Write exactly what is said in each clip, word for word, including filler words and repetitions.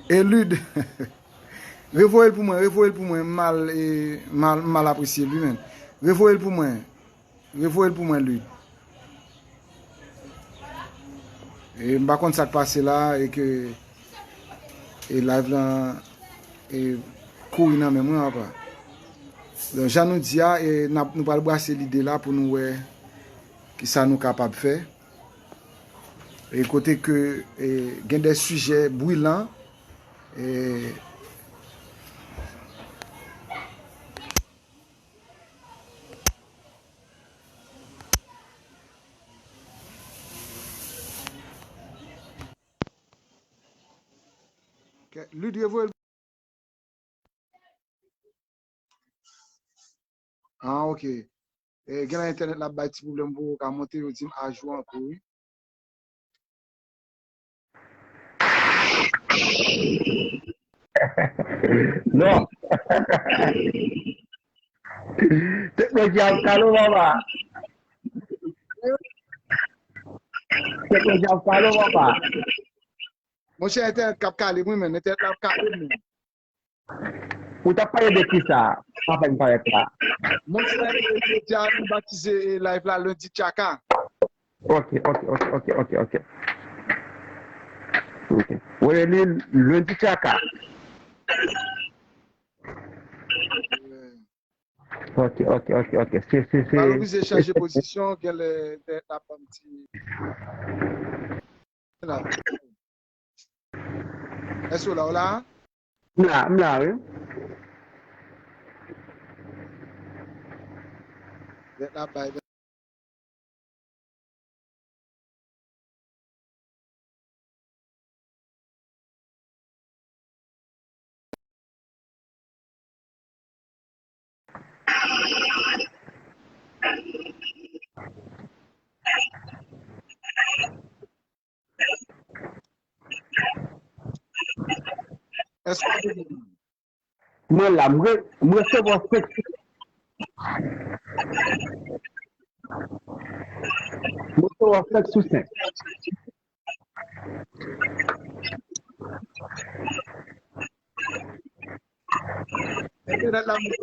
E Lud, revoye l pou mwen, revoye l pou mwen, m mal, e, mal, m mal apresye l wi, men. Revoye l pou mwen, revoye l pou mwen, Lud. E m pa konn sa k pase la, e ke, e live lan, e kouri nan men mwen, apa. Donk, jan nou di a, e n ap, nou pral brase lide la pou nou wè kisa nou kapab fè. E kote ke, e, gen de sijè brilan, e, Kè, Lud revoye l. Ah, ok. E, gen nan entènèt la ap bay ti pwoblèm pou ou ka monte, yo di m ajou ankò, wi. Non. Teknoloji ap kale w, papa. Teknoloji ap kale w, papa. Monchè, entènèt k ap kale m wi, men. Entènèt la ap kale m, men. Ou t ap pale de kisa? Sa fè m parèt la. Monchè, jodi a nou batize, e, live la Lendi Tchaka. Ok, ok, ok, ok, ok, ok. Ok. Ou rele li Lendi Tchaka. Ok, ok, ok, ok. Se, se, se. Valorize, chanje pozisyon, genlè, lè l ap ban m ti. La. Èske w la, w la? M la, m la, wi. Lè l ap bay. Èske w ap tande m? Mwen la, m re-, m resevwa senk. M resevwa senk sou senk. Entènèt la, mwen,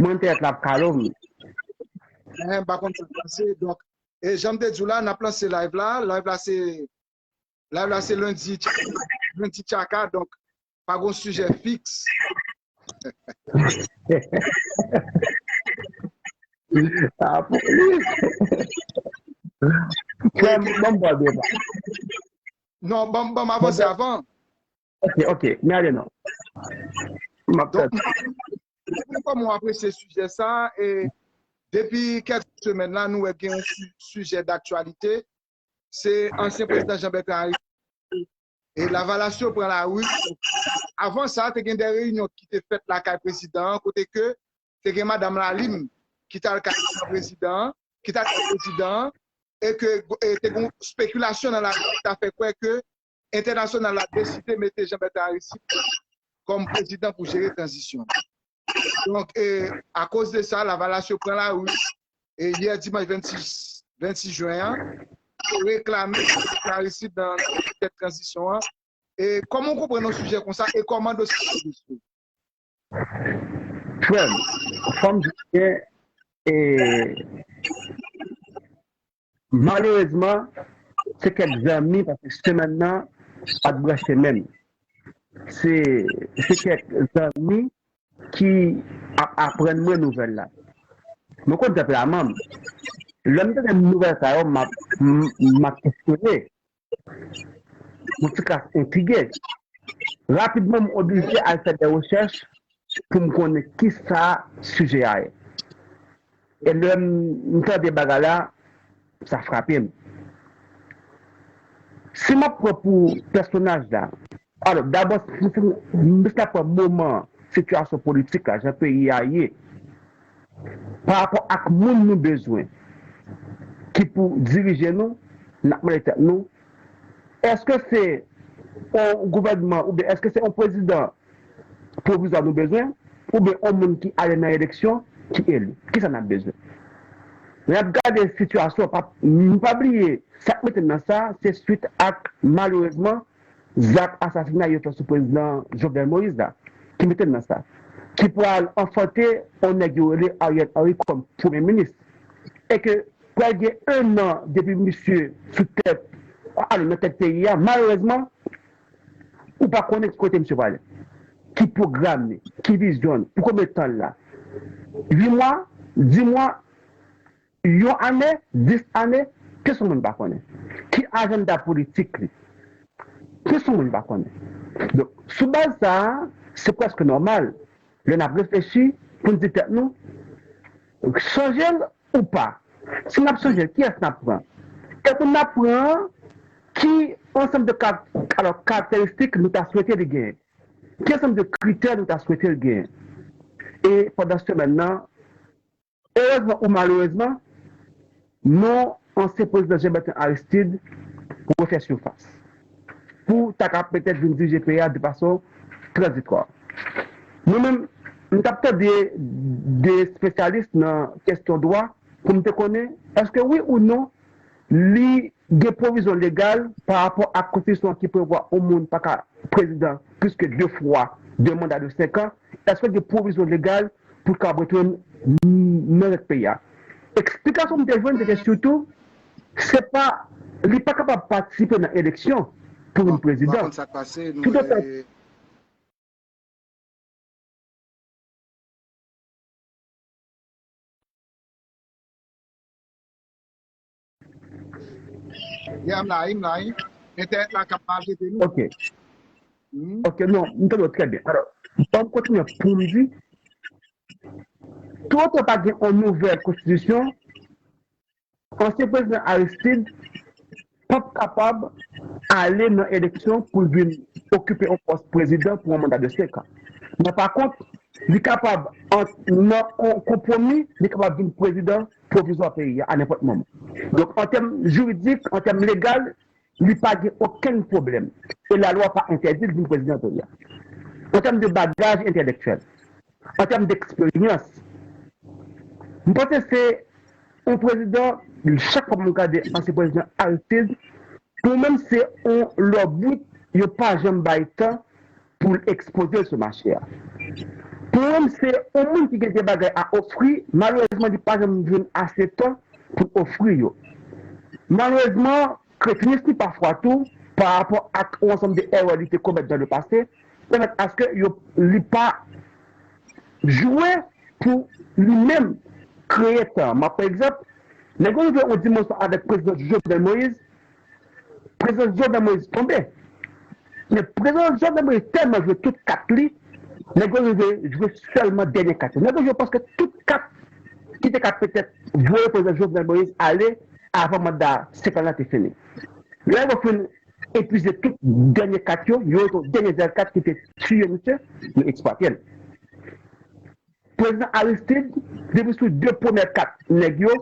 mwen entènèt la ap kale m. Eh, m pa konn sa k pase. Donk, e jan m te di w la, n ap lanse live la. Live la se, live la se lendi, lendi tchaka, donk pa gon sijè fiks. Ah, pou li. Frè m, ban m bò depa. Non, ban m, ban m avanse avan. Ok, ok, men ale non. M ap tande. Donk, m pa konn kòman w apresye sijè sa, e depi kèk semèn la, nou wè gen yon si-, sijè daktyalite. Se ansyen prezidan Jean Bertrand Aristide. E Lavalas yo pran lari. Avan sa, te gen de reyinyon ki te fèt lakay prezidan an, kote ke te gen madanm Lalim ki t al kay prezidan an, ki t al kay prezidan an, e ke, e te gen yon spekilasyon nan lari ki ta fè kwè ke entènasyonal la deside mete Jean Bertrand Aristide kòm prezidan pou jere tranzisyon. Donk, e, akoz de sa, Lavalas yo pran lari, e yè dimanch vennsis, vennsis jen an, pou reklame Aristide nan tèt tranzisyon an. E kòman w konprann yon sijè konsa e kòman dosye a deside? Frè m, fò m di w byen, e, malerezman, se kèk zanmi, paske semèn nan pa t branche menm. Se, se kèk zanmi ki ap aprann mwen nouvèl la. Mwen konn tanperaman m. Lè m tande nouvèl sa yo, m ap, m, m ap kesyone. Yon ti kras entrige. Rapidman, m oblije al fè de rechèch pou m konnen kisa sijè a ye. E lè m, m tande bagay la, sa frape m. Si m ap pran pou pèsonaj la, alò, dabò, si, si, m jis ap pran moman sitiyasyon politik la, jan peyi a ye, pa rapò ak moun nou bezwen ki pou dirije nou, n ap mande tèt nou, èske se yon gouvènman oubyen èske se yon prezidan pwovizwa nou bezwen, oubyen yon moun ki ale nan eleksyon, ki eli? Kisa n ap bezwen? Lè n ap gade sitiyasyon, pa, nou pa bliye, sa k mete n nan sa, se swit ak, malerezman, zak asasina yo fè sou prezidan Jovenel Moïse la, ki mete n nan sa, ki pral anfante yon nèg yo rele Ariel Henry kòm premye minis, e ke pral gen en an depi misye sou tèt, ale nan tèt peyi a, malerezman, ou pa konnen ki kote misye prale, ki pwogram li, ki vizyon li, pou konbyen tan l la, uit mwa, dis mwa, yon ane, dis ane, pèsonn moun pa konnen. Ki ajanda politik li? Pèsonn moun pa konnen. Donk, sou baz sa a, se prèske nòmal, lè n ap reflechi, pou n di tèt nou, chanje l ou pa. Si n ap chanje l, kiyès n ap pran? E pou n ap pran, ki ansanm de ka-, alò, karakteristik nou ta swete li genyen? Ki ansanm de kritè nou ta swete l genyen? E pandan semèn nan, erezman ou malerezman, non ansyen prezidan Jean Bertrand Aristide refè sifas pou ta ka petèt vin dirije peyi a de fason tranzitwa. Mwen menm, m t ap tande de espesyalis nan kesyon dwa pou m te konnen èske wi ou non li gen pwovizyon legal pa rapò ak konstitisyon an ki prevwa yon moun pa ka prezidan plis ke de fwa de manda de senk an, èske gen pwovizyon legal pou l kapab retounen nan rèt peyi a? Eksplikasyon m te jwenn, se te sitou, se pa, li pa kapab patisipe nan eleksyon pou vin prezidan. Toutotan Yeah, m la, m la, wi. Entènèt la k ap maltrete nou. Ok. Ok, non, m tande w trè byen. Alò, ban m kontinye pou m di, toutotan pa gen yon nouvèl konstitisyon, ansyen prezidan Aristide p ap kapab ale nan eleksyon pou l vin okipe yon pòs prezidan pou yon manda de senk an. Men pa kont, li kapab, nan yon konpwomi, li kapab vin prezidan pwovizwa peyi a a nenpòt moman. Donk, an tèm jiridik, an tèm legal, li pa gen okenn pwoblèm. E lalwa pa entèdi l vin prezidan peyi a. An tèm de bagaj entèlektyèl, an tèm de eksperyans, m panse se yon prezidan, chak fwa m gade ansyen prezidan Aristide, pou mwen se yon lòbwit yo pa janm bay tan pou l ekspoze l sou mache a. Pou mwen se yon moun ki gen de bagay a ofri, malerezman li pa janm jwenn ase tan pou l ofri yo. Malerezman, kretinis li pafwa tou, pa rapò ak yon ansanm de erè li te komèt dans le passé, pèmèt aske yo, li pa jwe pou li menm kreye tan. M ap pran egzanp, nèg yo rive yon dimansyon avèk prezidan Jovenel Moïse, prezidan Jovenel Moïse tonbe. Men prezidan Jovenel Moïse tèlman jwe tout kat li, nèg yo rive jwe sèlman dènye kat yo. Nèg yo jwe prèske tout kat ki te ka petèt voye prezidan Jovenel Moïse ale avan manda senk an nan te fini. Lè yo fin epuize tout dènye kat yo, yo rete yon dènye zèl kat ki te tiye misye, yo eksplwate l. Prezidan Aristide, depi sou de premyè kat nèg yo,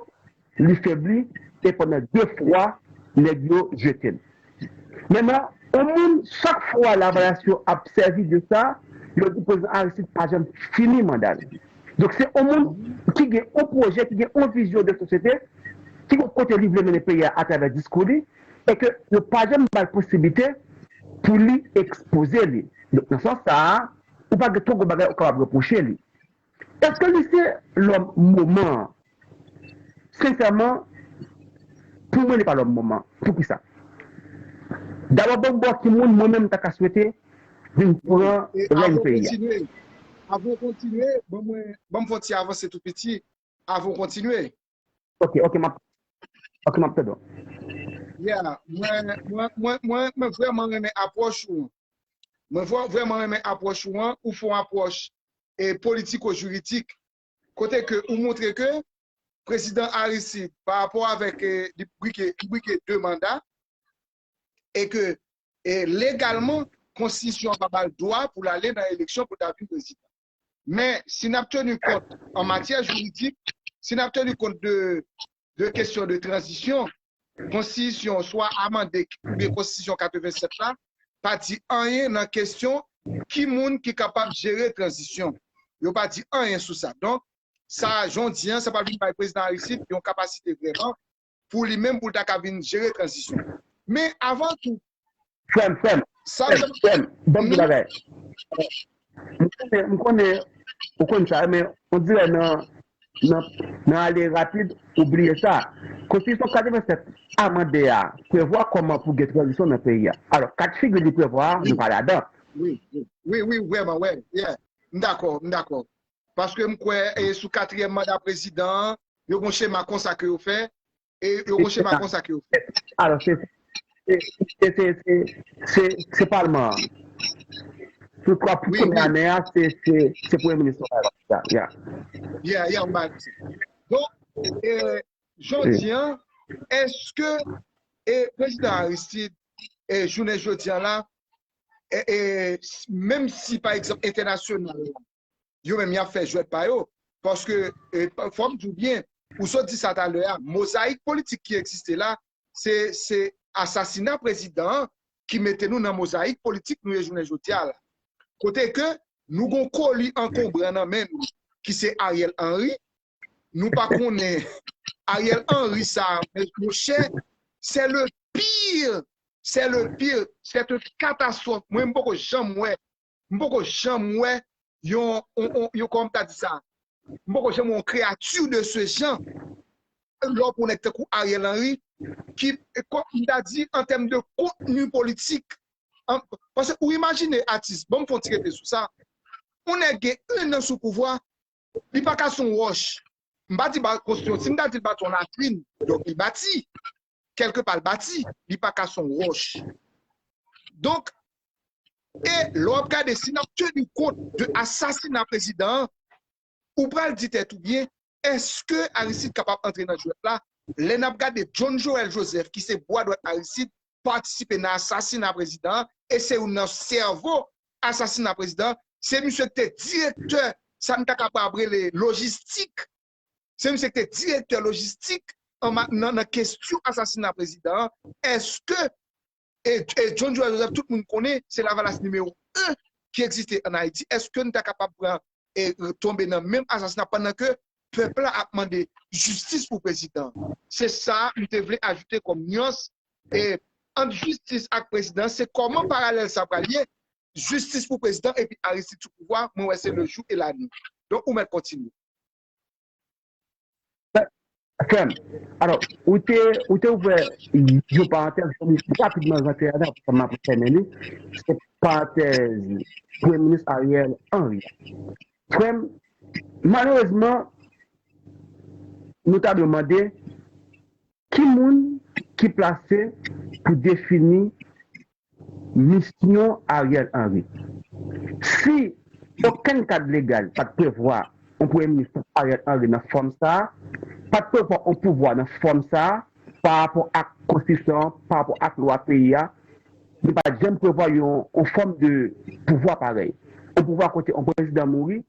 li febli, e pandan de fwa, nèg yo jete l. Mentnan, yon moun, chak fwa lavalas yo ap sèvi de sa, yo di prezidan Aristide pa janm fini manda l. Donk, se yon moun ki gen yon pwojè, ki gen yon vizyon de sosyete, ki gen kote li vle mennen peyi a atravè diskou li, e ke yo pa janm ba l posiblite pou li ekspoze li. Donk, nan sans sa a, ou pa gen twò gwo bagay ou kapab repwoche li. Èske li se lòm moman an? Sensèman, pou mwen, li pa lòm moman an. Poukisa? Dabò, ban m wè ki moun mwen menm m ta ka swete vin pran rèn peyi a. Avan w kontinye, ban mwen, ban m fè yon ti avanse tou piti, avan w kontinye. Ok, ok, m ap, ok, m ap tande w. Yeah, mwen, mwen, mwen, mwen, mwen vrèman renmen apwòch ou an. Mwen vwè-, vrèman renmen apwòch ou an. Ou fè yon apwòch e politiko-jiridik, kote ke ou montre ke prezidan Aristide, pa rapò avèk, e, li brike, li brike de manda, e ke, e, legalman, konstitisyon an pa ba l dwa pou l ale nan eleksyon pou l ta vin prezidan. Men, si n ap teni kont an matyè jiridik, si n ap teni kont de, de kesyon de tranzisyon, konstitisyon swa amande oubyen konstitisyon katrevennsèt la pa di anyen nan kesyon ki moun ki kapab jere tranzisyon. Yo pa di anyen sou sa. Donk, sa, jan w di an, sa pral vin bay prezidan Aristide yon kapasite vrèman pou li menm pou l ta ka vin jere tranzisyon. Men avan tou, Frè m, frè m, Sa m te... Frè m, ban m di bagay. M konnen, m konnen, ou konn sa, men on dirè nan, nan, nan ale rapid, ou bliye sa. Konstitisyon katrevennsèt amande a prevwa kòman pou gen tranzisyon nan peyi a. Alò, kat figi li prevwa a, nou pa ladan. Wi, wi, wi, wi, vrèman, wè. Yeah. M dakò, m dakò. Paske m kwè e sou katriyèm manda prezidan an, yo gon chema konsa ke yo fè, e yo gon chema konsa ke yo fè. Alò, se se se se se se se palman an. Sou twa premye ane a, se se se premye minis la. Ya. Yeah, yeah, ou ba sa. Donk, e, jodi an, èske e prezidan Aristide, e jounen jodi an la, e, e, menm si pa egzanp entènasyonal la, yo menm y ap fè jwèt pa yo. Paske, e, fò m di w byen, ou sot di sa talè a, mozayik politik ki egziste la, se se asasina prezidan an ki mete nou nan mozayik politik nou ye jounen jodi a la. Kote ke nou gon koli ankonbran nan men nou, ki se Ariel Henry. Nou pa konnen Ariel Henry sa, men monchè, c'est le pire, c'est le pire, c'est une catastrophe. Mwen, m poko janm wè, m poko janm wè yon, yon, yon, yon, kòman m ta di sa? M poko janm wè yon kreati de ce genre. Lè w pran nèg tankou Ariel Henry, ki, kòm m ta di, an tèm de kontni politik, an, paske ou imajine, atis, ban m fè yon ti rete sou sa. Yon nèg gen un an sou pouvwa, li pa ka se yon wòch. M pa di ba konstwi, si m ta di l bati yon latrin, donk li bati. Kèlke pa l bati, li pa ka se yon wòch. Donk, e lè w ap gade, si n ap teni kont de asasina prezidan an, ou pral di tèt ou byen, èske Aristide kapab antre nan jwèt la? Lè n ap gade John Joël Joseph, ki se bwa dwèt Aristide, patisipe nan asasina prezidan an, e se youn nan sèvo asasina prezidan an. Se misye ki te direktè, sa n ta kapab rele lojistik. Se misye ki te direktè lojistik an ma-, nan, nan kesyon asasina prezidan an. Èske, e, e John Joël Joseph, tout moun konnen, se Lavalas nimewo en ki egziste ann Ayiti. Èske n ta kapab pran e tonbe nan menm asasina pandan ke pèp la ap mande jistis pou prezidan? Se sa m te vle ajoute kòm nyans, e ant jistis ak prezidan, se kòman paralèl sa pral ye, jistis pou prezidan epi Aristide sou pouvwa, mwen wè se le jour et la nuit. Donk ou mèt kontinye. Frè m, alò, ou te, ou te ouvè yon parantèz, fò m rapidman rantre ladan, pou m ap fèmen li. Se parantèz Premye Minis Ariel Henry. Frè m, malerezman, nou ta dwe mande ki moun ki plase pou defini misyon Ariel Henry. Si okenn kad legal pa t prevwa yon premye minis tankou Ariel Henry nan fòm sa a, pa t prevwa yon pouvwa nan fòm sa a, pa rapò ak konstitisyon an, pa rapò ak lwa peyi a, li pa t janm prevwa yon, yon fòm de pouvwa parèy. Yon pouvwa kote yon prezidan mouri,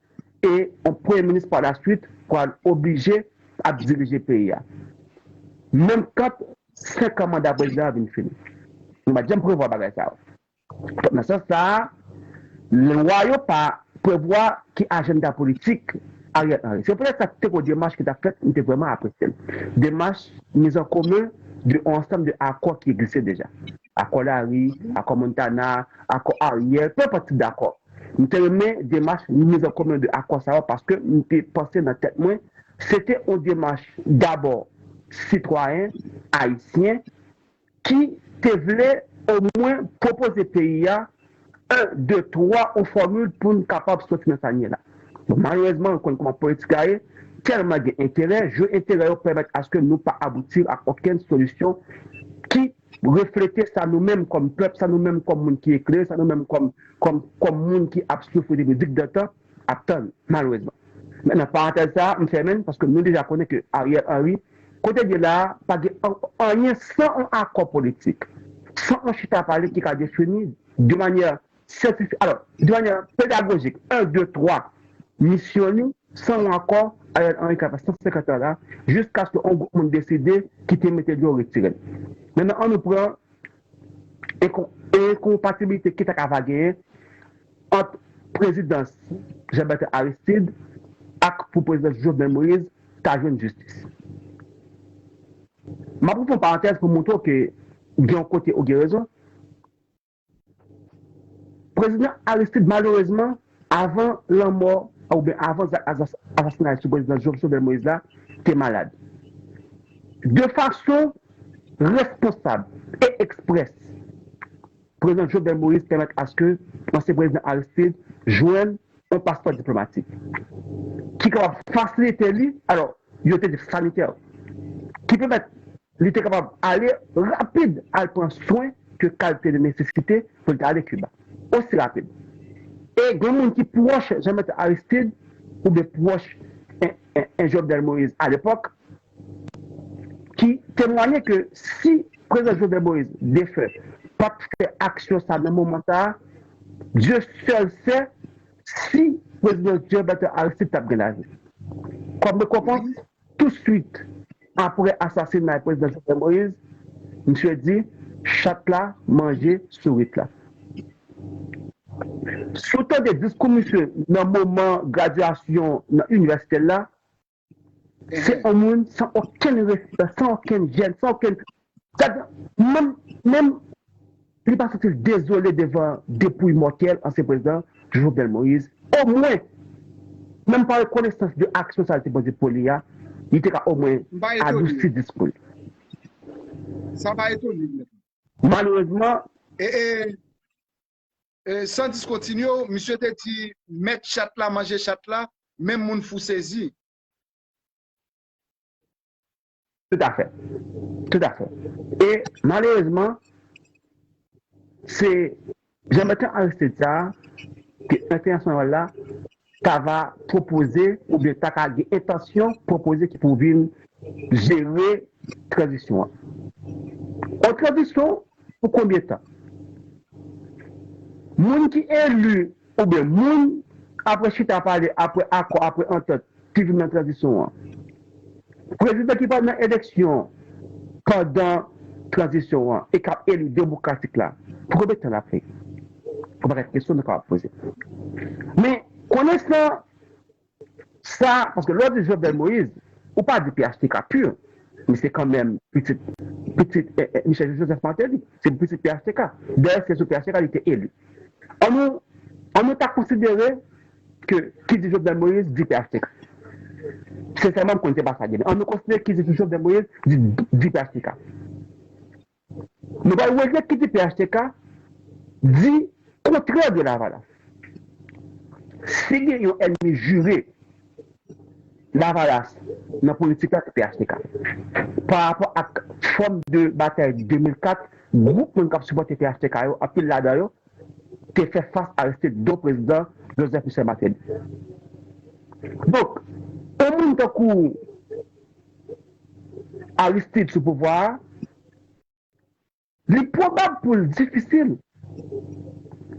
e yon premye minis pa la swit pral oblije ap dirije peyi a. Menm kan senk an manda prezidan an vin fini. Nou pa t janm prevwa bagay sa yo. Nan sans sa a, lwa yo pa prevwa ki ajanda politik Ariel Henry. Se poutèt sa te gon demach ki t ap fèt, m te vrèman apresye l. Demach mise en commun de yon ansanm de akò ki egziste deja. Akò Larue, akò Montana, akò Ariel, peu importe tip dakò. M te renmen demach mise en commun de akò sa yo paske m te panse nan tèt mwen, se te yon demach dabò sitwayen ayisyen ki te vle omwen pwopoze peyi a en, de, twa, yon fòmil pou n kapab soti nan sa n ye la. Bon, malerezman, nou konn kòman politik la ye, tèlman gen enterè, jwe enterè yo pèmèt aske nou pa abouti ak okenn solisyon ki reflete sa nou menm kòm pèp, sa nou menm kòm moun ki eklere, sa nou menm kòm, kòm, kòm moun ki ap soufri depi digdantan ap tann, malerezman. Mentnan, parantèz sa a, m fèmen l paske nou deja konnen ke Ariel Henry, kote l ye la a, pa gen an-, anyen san yon akò politik, san yon chita pale ki ka defini de manyè syantifik, alò, de manyè pedagojik, en, de, twa, misyon li, san yon akò, Ariel Henry ka fè san senkant an la, jiskaske yon gwoup moun deside kite mete l yo, retire l. Mentnan, ann nou pran enko-, enkonpatibilite ki ta ka va genyen ant prezidans Jean Bertrand Aristide ak pou prezidans Jovenel Moïse ta jwenn jistis. M ap ouvri yon parantèz pou montre w ke gen yon kote ou gen rezon. Prezidan Aristide, malerezman, avan lanmò, oubyen avan zak asas- asasinay sou prezidan Jovenel Moïse la, te malad. De fason responsab e eksprès, prezidan Jovenel Moïse pèmèt aske ansyen prezidan Aristide jwenn yon paspò diplomatik ki kapab fasilite li, alò, yo te di sanitè, ki pèmèt li te kapab ale rapid al pran swen ke kalite de nesesite pou li te ale Kiba. Osi rapid. E gen moun ki pwòch Jean Bertrand Aristide oubyen pwòch en, en, en Jovenel Moïse alepòk ki temwanye ke si prezidan Jovenel Moïse defen pa t fè aksyon sa nan moman sa a, Dieu seul sait si prezidan Jean Bertrand Aristide t ap gen lavi. Kòm rekonpans, touswit apre asasinay prezidan Jovenel Moïse, misye di, chat la manje sourit la. Si w tande diskou misye nan moman gradyasyon nan inivèsite l la, se yon moun san okenn respè, san okenn jèn, san okenn. Menm, menm li pa santi l dezole devan depouy mòtèl ansyen prezidan Jovenel Moïse. Omwen, menm pa rekonesans de aksyon sa l te poze pou li a, li te ka omwen adousi diskou l. Sa pa etone m. Malerezman, e, e, e, san diskontinye, misye te di, mèt chat la manje chat la, menm moun fou sezi. Toutafè. Toutafè. E malerezman, se Jean Bertrand Aristide sa a, ke entènasyonal la, ta va pwopoze, oubyen ta ka gen entansyon pwopoze ki pou vin jere tranzisyon an. Yon tranzisyon pou konbyen tan? Moun ki eli, oubyen moun, apre chita pale, apre akò, apre antant, ki vin nan tranzisyon an. Prezidan ki pral nan eleksyon pandan tranzisyon an e k ap eli demokratik la, pou konbyen tan l ap fè? Yon pakèt kesyon nou kapab poze. Men, konesan sa, paske lè w di Jovenel Moïse, ou pa di P H T K pur, men se kanmenm pitit, pitit eh, eh, Michel Joseph Martelly, se pitit P H T K. Dayè, se sou P H T K li te eli. Ann nou, ann nou ta konsidere ke ki di Jovenel Moïse di P H T K. Sensèman, m konn se pa sa gen. Ann nou konsidere ki di Jovenel Moïse di, di P H T K. Nou pral rejte ki di P H T K di kontrè de Lavalas. Si gen yon ènmi jire Lavalas nan politik la, se P H T K. Pa rapò ak fòm de batay de mil kat, gwoup moun k ap sipòte P H T K yo, anpil ladan yo, te fè fas a reste do prezidan Joseph Michel Martelly. Donk, yon moun tankou Aristide sou pouvwa a, li pwobab pou l difisil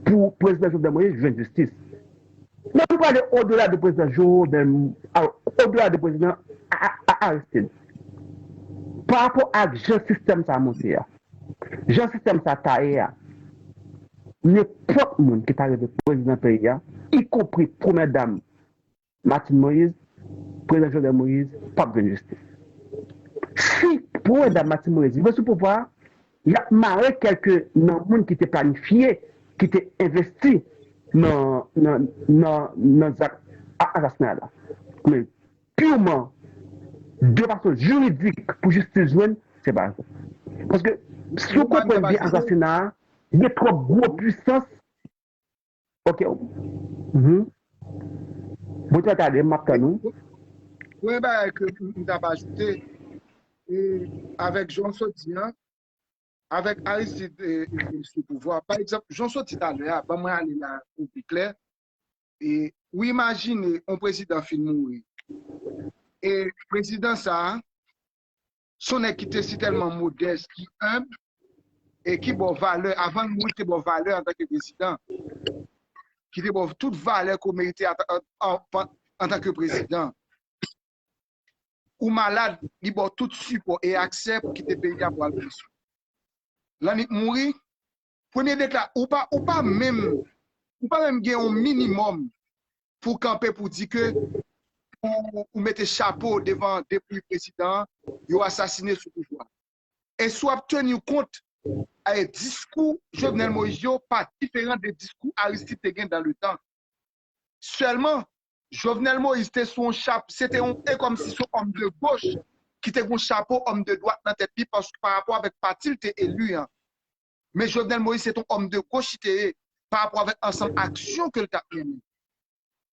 pou prezidan Jovenel Moïse jwenn jistis. Men nou prale odela de prezidan Jovenel, odela de prezidan Aristide. Pa rapò ak jan sistèm sa monte a, jan sistèm sa taye a, nenpòt moun ki ta rive prezidan peyi a, ikonpri premyè dam Martine Moïse, prezidan Jovenel Moïse p ap jwenn jistis. Si premyè dam Martine Moïse rive sou pouvwa a, y ap mare kèlke nan moun ki te planifye, ki te envesti nan, nan, nan, nan zak asasinay la. Men pirman, de fason jiridik pou jistis jwenn, se pa sa. Paske si w konprann byen asasina a, gen twòp gwo pwisans Ok. Mwen te tande, m ap tann ou. Premye bagay ke m t ap ajoute, e, avèk jan w sot di an, avèk Aristide e, e, e, sou pouvwa. Pa egzanp, jan w sot di talè a, ban mwen ale la pou pi klè. E, ou imajine yon prezidan fin mouri. E prezidan sa a, se yon nèg ki te sitèlman modès, ki enb, e ki ba w valè, avan l mouri, te ba w valè antanke prezidan, ki te ba w tout valè ke w merite antanke prezidan. Ou malad, li ba w tout sipò e aksè pou kite peyi a pou al pran swen. Lannik mouri, premye dekla, ou pa, ou pa menm, ou pa menm gen yon minimòm pou w kanpe pou di ke ou, ou mete chapo devan depouy prezidan an, yo asasine sou pouvwa. E si w ap teni kont e, diskou Jovenel Moïse yo pa diferan de diskou Aristide te gen dans le temps. Sèlman, Jovenel Moïse te sou yon chap, se te yon, e kòmsi se yon òm de goch ki te gen yon chapo òm de dwat nan tèt li, paske pa rapò avèk pati l te eli an. Men Jovenel Moïse se te yon òm de goch li te ye, pa rapò avèk ansanm aksyon ke l t ap mennen.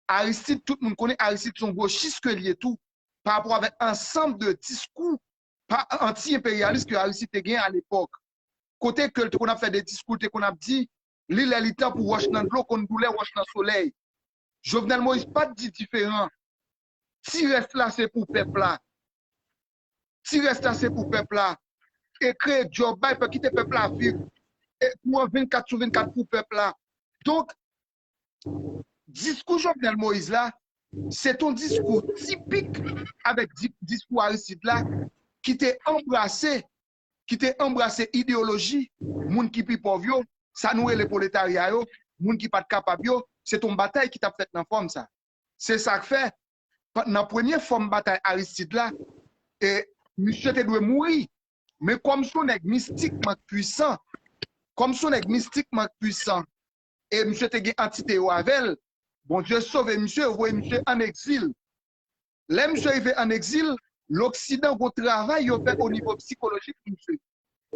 Aristide, tout moun konnen Aristide se yon gochis ke li ye tou, pa rapò avèk ansanm de diskou pa, anti-enperyalis ke Aristide te gen alepòk. Kote ke l te konn ap fè de diskou, l te konn ap di, li lè li tan pou wòch nan dlo konn doulè wòch nan solèy. Jovenel Moïse pa t di diferan. Ti rès la se pou pèp la. Ti rès la se pou pèp la. E kreye djòb, bay pèp, kite pèp la viv. E kouran vennkat sou vennkat pou pèp la. Donk, diskou Jovenel Moïse la, se t on diskou tipik avèk di-, diskou Aristide la, ki te anbrase, ki te anbrase ideyoloji moun ki pi pòv yo, sa nou rele pwoletarya yo, moun ki pa t kapab yo, se t on batay ki t ap fèt nan fòm sa. Se sa k fè, pa-, nan premye fòm batay Aristide la, e misye te dwe mouri. Men kòm se yon nèg mistikman pwisan, kòm se yon nèg mistikman pwisan, e misye te gen antite yo avè l, Bondye sove misye, yo voye misye ann egzil. Lè misye rive ann egzil, Loksidan gon travay yo fè o nivo sikolojik pou misye.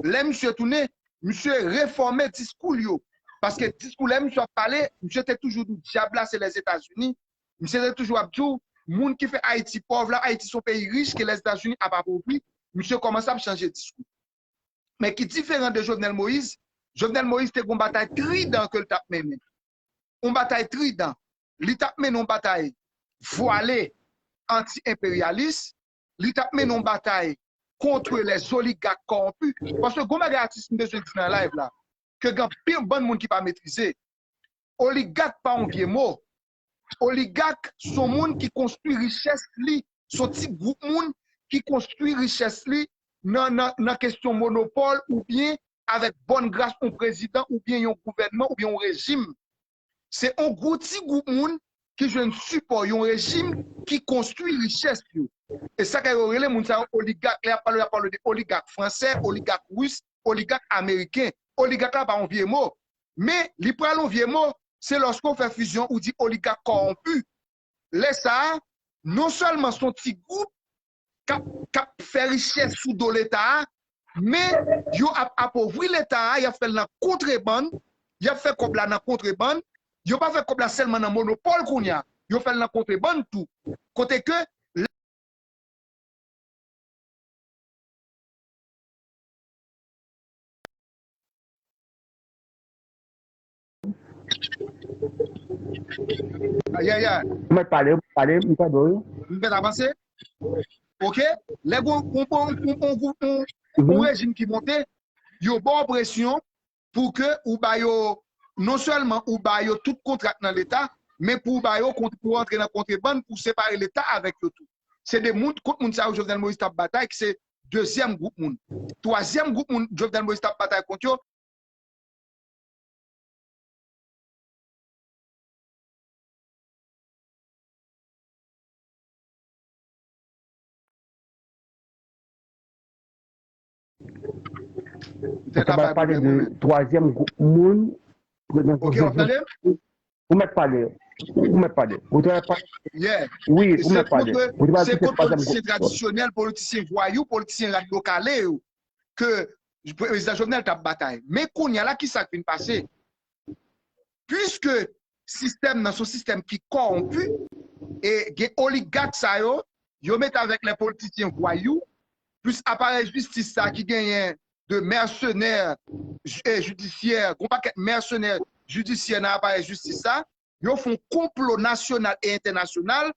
Lè misye tounen, misye refòme diskou l yo. Paske diskou lè misye ap pale, misye te toujou di w dyab la se Lèzetazini. Misye te toujou ap di w, moun ki fè Ayiti pòv la, Ayiti se yon peyi rich ke Lèzetazini ap apovri. Misye kòmanse ap chanje diskou. Men ki diferan de Jovenel Moïse, Jovenel Moïse te gon batay tridan ke l t ap mennen. On batay tridan. Li t ap mennen on batay vwale anti-enperyalis. Li t ap mennen on batay contre les oligarques corrompus. Paske gon bagay atis m bezwen di nan live la, ke gen anpil bann moun ki pa metrize. Oligak pa yon vye mo. Oligak se yon moun ki konstwi richès li, se yon ti gwoup moun ki konstwi richès li nan, nan, nan kesyon monopòl oubyen avèk bòn gras yon prezidan oubyen yon gouvènman oubyen yon rejim. Se yon gwo ti gwoup moun ki jwenn sipò yon rejim ki konstwi richès yo. E sa k fè yo rele moun sa yo oligak. Lè y ap pale, y ap pale de oligak fransè, oligak ris, oligak ameriken. Oligak la pa yon vye mo. Men, li pral yon vye mo, se lòske w fè fizyon, ou di oligak kòwonpi. Lè sa a, non sèlman se yon ti gwoup k ap, k ap fè richès sou do Leta a, men yo ap apovri Leta a, y ap fè l nan kontrebann, y ap fè kòb la nan kontrebann, yo pa fè kòb la sèlman nan monopòl kounye a, yo fè l nan kontrebann tou. Kote ke Ayayay. Ou mèt pale, ou pale, m tande w. M mèt avanse? Ok? Lè gon, on, on, on, on, on, on rejim ki monte, yo ba w presyon pou ke ou ba yo, non sèlman ou ba yo tout kontra k nan Leta, men pou ou ba yo kont-, pou antre nan kontrebann, pou separe Leta avèk yo tou. Se de moun, kont moun sa yo Jovenel Moïse t ap batay, ki se dezyèm gwoup moun. Twazyèm gwoup moun Jovenel Moïse t ap batay kont yo, Ou te ka pale de twazyèm gwoup moun, prezidan Jovenel. Ou mèt pale. Ou mèt pale. Ou te ka pale. Yeah. Wi, ou mèt pale. Ou te pale se kot politisyen tradisyonèl, politisyen vwayou, politisyen radyo kale yo ke prezidan Jovenel t ap batay. Men kounye a la, ki sa k vin pase? Piske sistèm nan se yon sistèm ki kòwonpi, e gen oligak sa yo, yo mete avèk lè politisyen vwayou, plis aparèy jistis sa ki genyen de mèsenè, e, jidisyè, gon pakèt mèsenè jidisyè nan aparèy jistis sa, yo fè yon konplo nasyonal e entènasyonal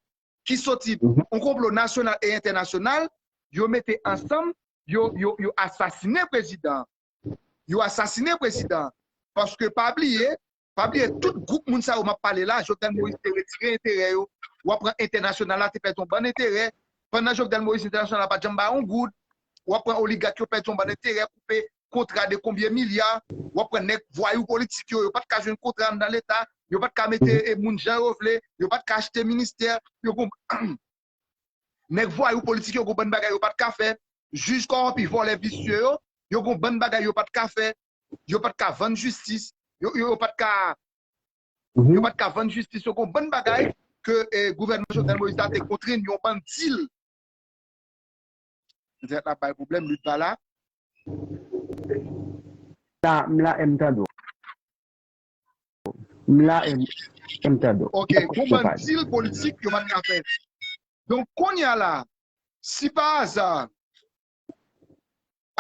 ki soti, yon konplo nasyonal e entènasyonal, yo mete ansanm, yo, yo, yo asasinen prezidan. Yo asasinen prezidan. Paske pa bliye, pa bliye tout gwoup moun sa yo m ap pale la, Jovenel Moïse te retire enterè yo. W ap pran entènasyonal la te pèdi yon bann enterè. Pandan Jovenel Moïse entènasyonal la pa t janm bay yon goud. W ap pran oligak yo pèdi yon bann enterè, koupe kontra de konbyen milya. W ap pran nèg vwayou politik yo, yo pa t ka jwenn kontra anndan Leta. Yo pa t ka mete, e, moun jan yo vle. Yo pa t ka achte ministè. Yo gon Nèg vwayou politik yo gon bann bagay yo pa t ka fè. Jij kòwonpi, vòlè, visye yo, yo gon bann bagay yo pa t ka fè, yo pa t ka vann jistis, yo, yo, yo pa t ka, yo pa t ka vann jistis, yo gon bann bagay ke eh, gouvènman Jovenel Moïse la te kontre yon bann dil. Entènèt la bay pwoblèm, li pa la. La, m la, m tande w. M la, m, m tande w. Ok, gon bann dil politik yo pa t ka fè. Donk, kounye a la, si pa aza,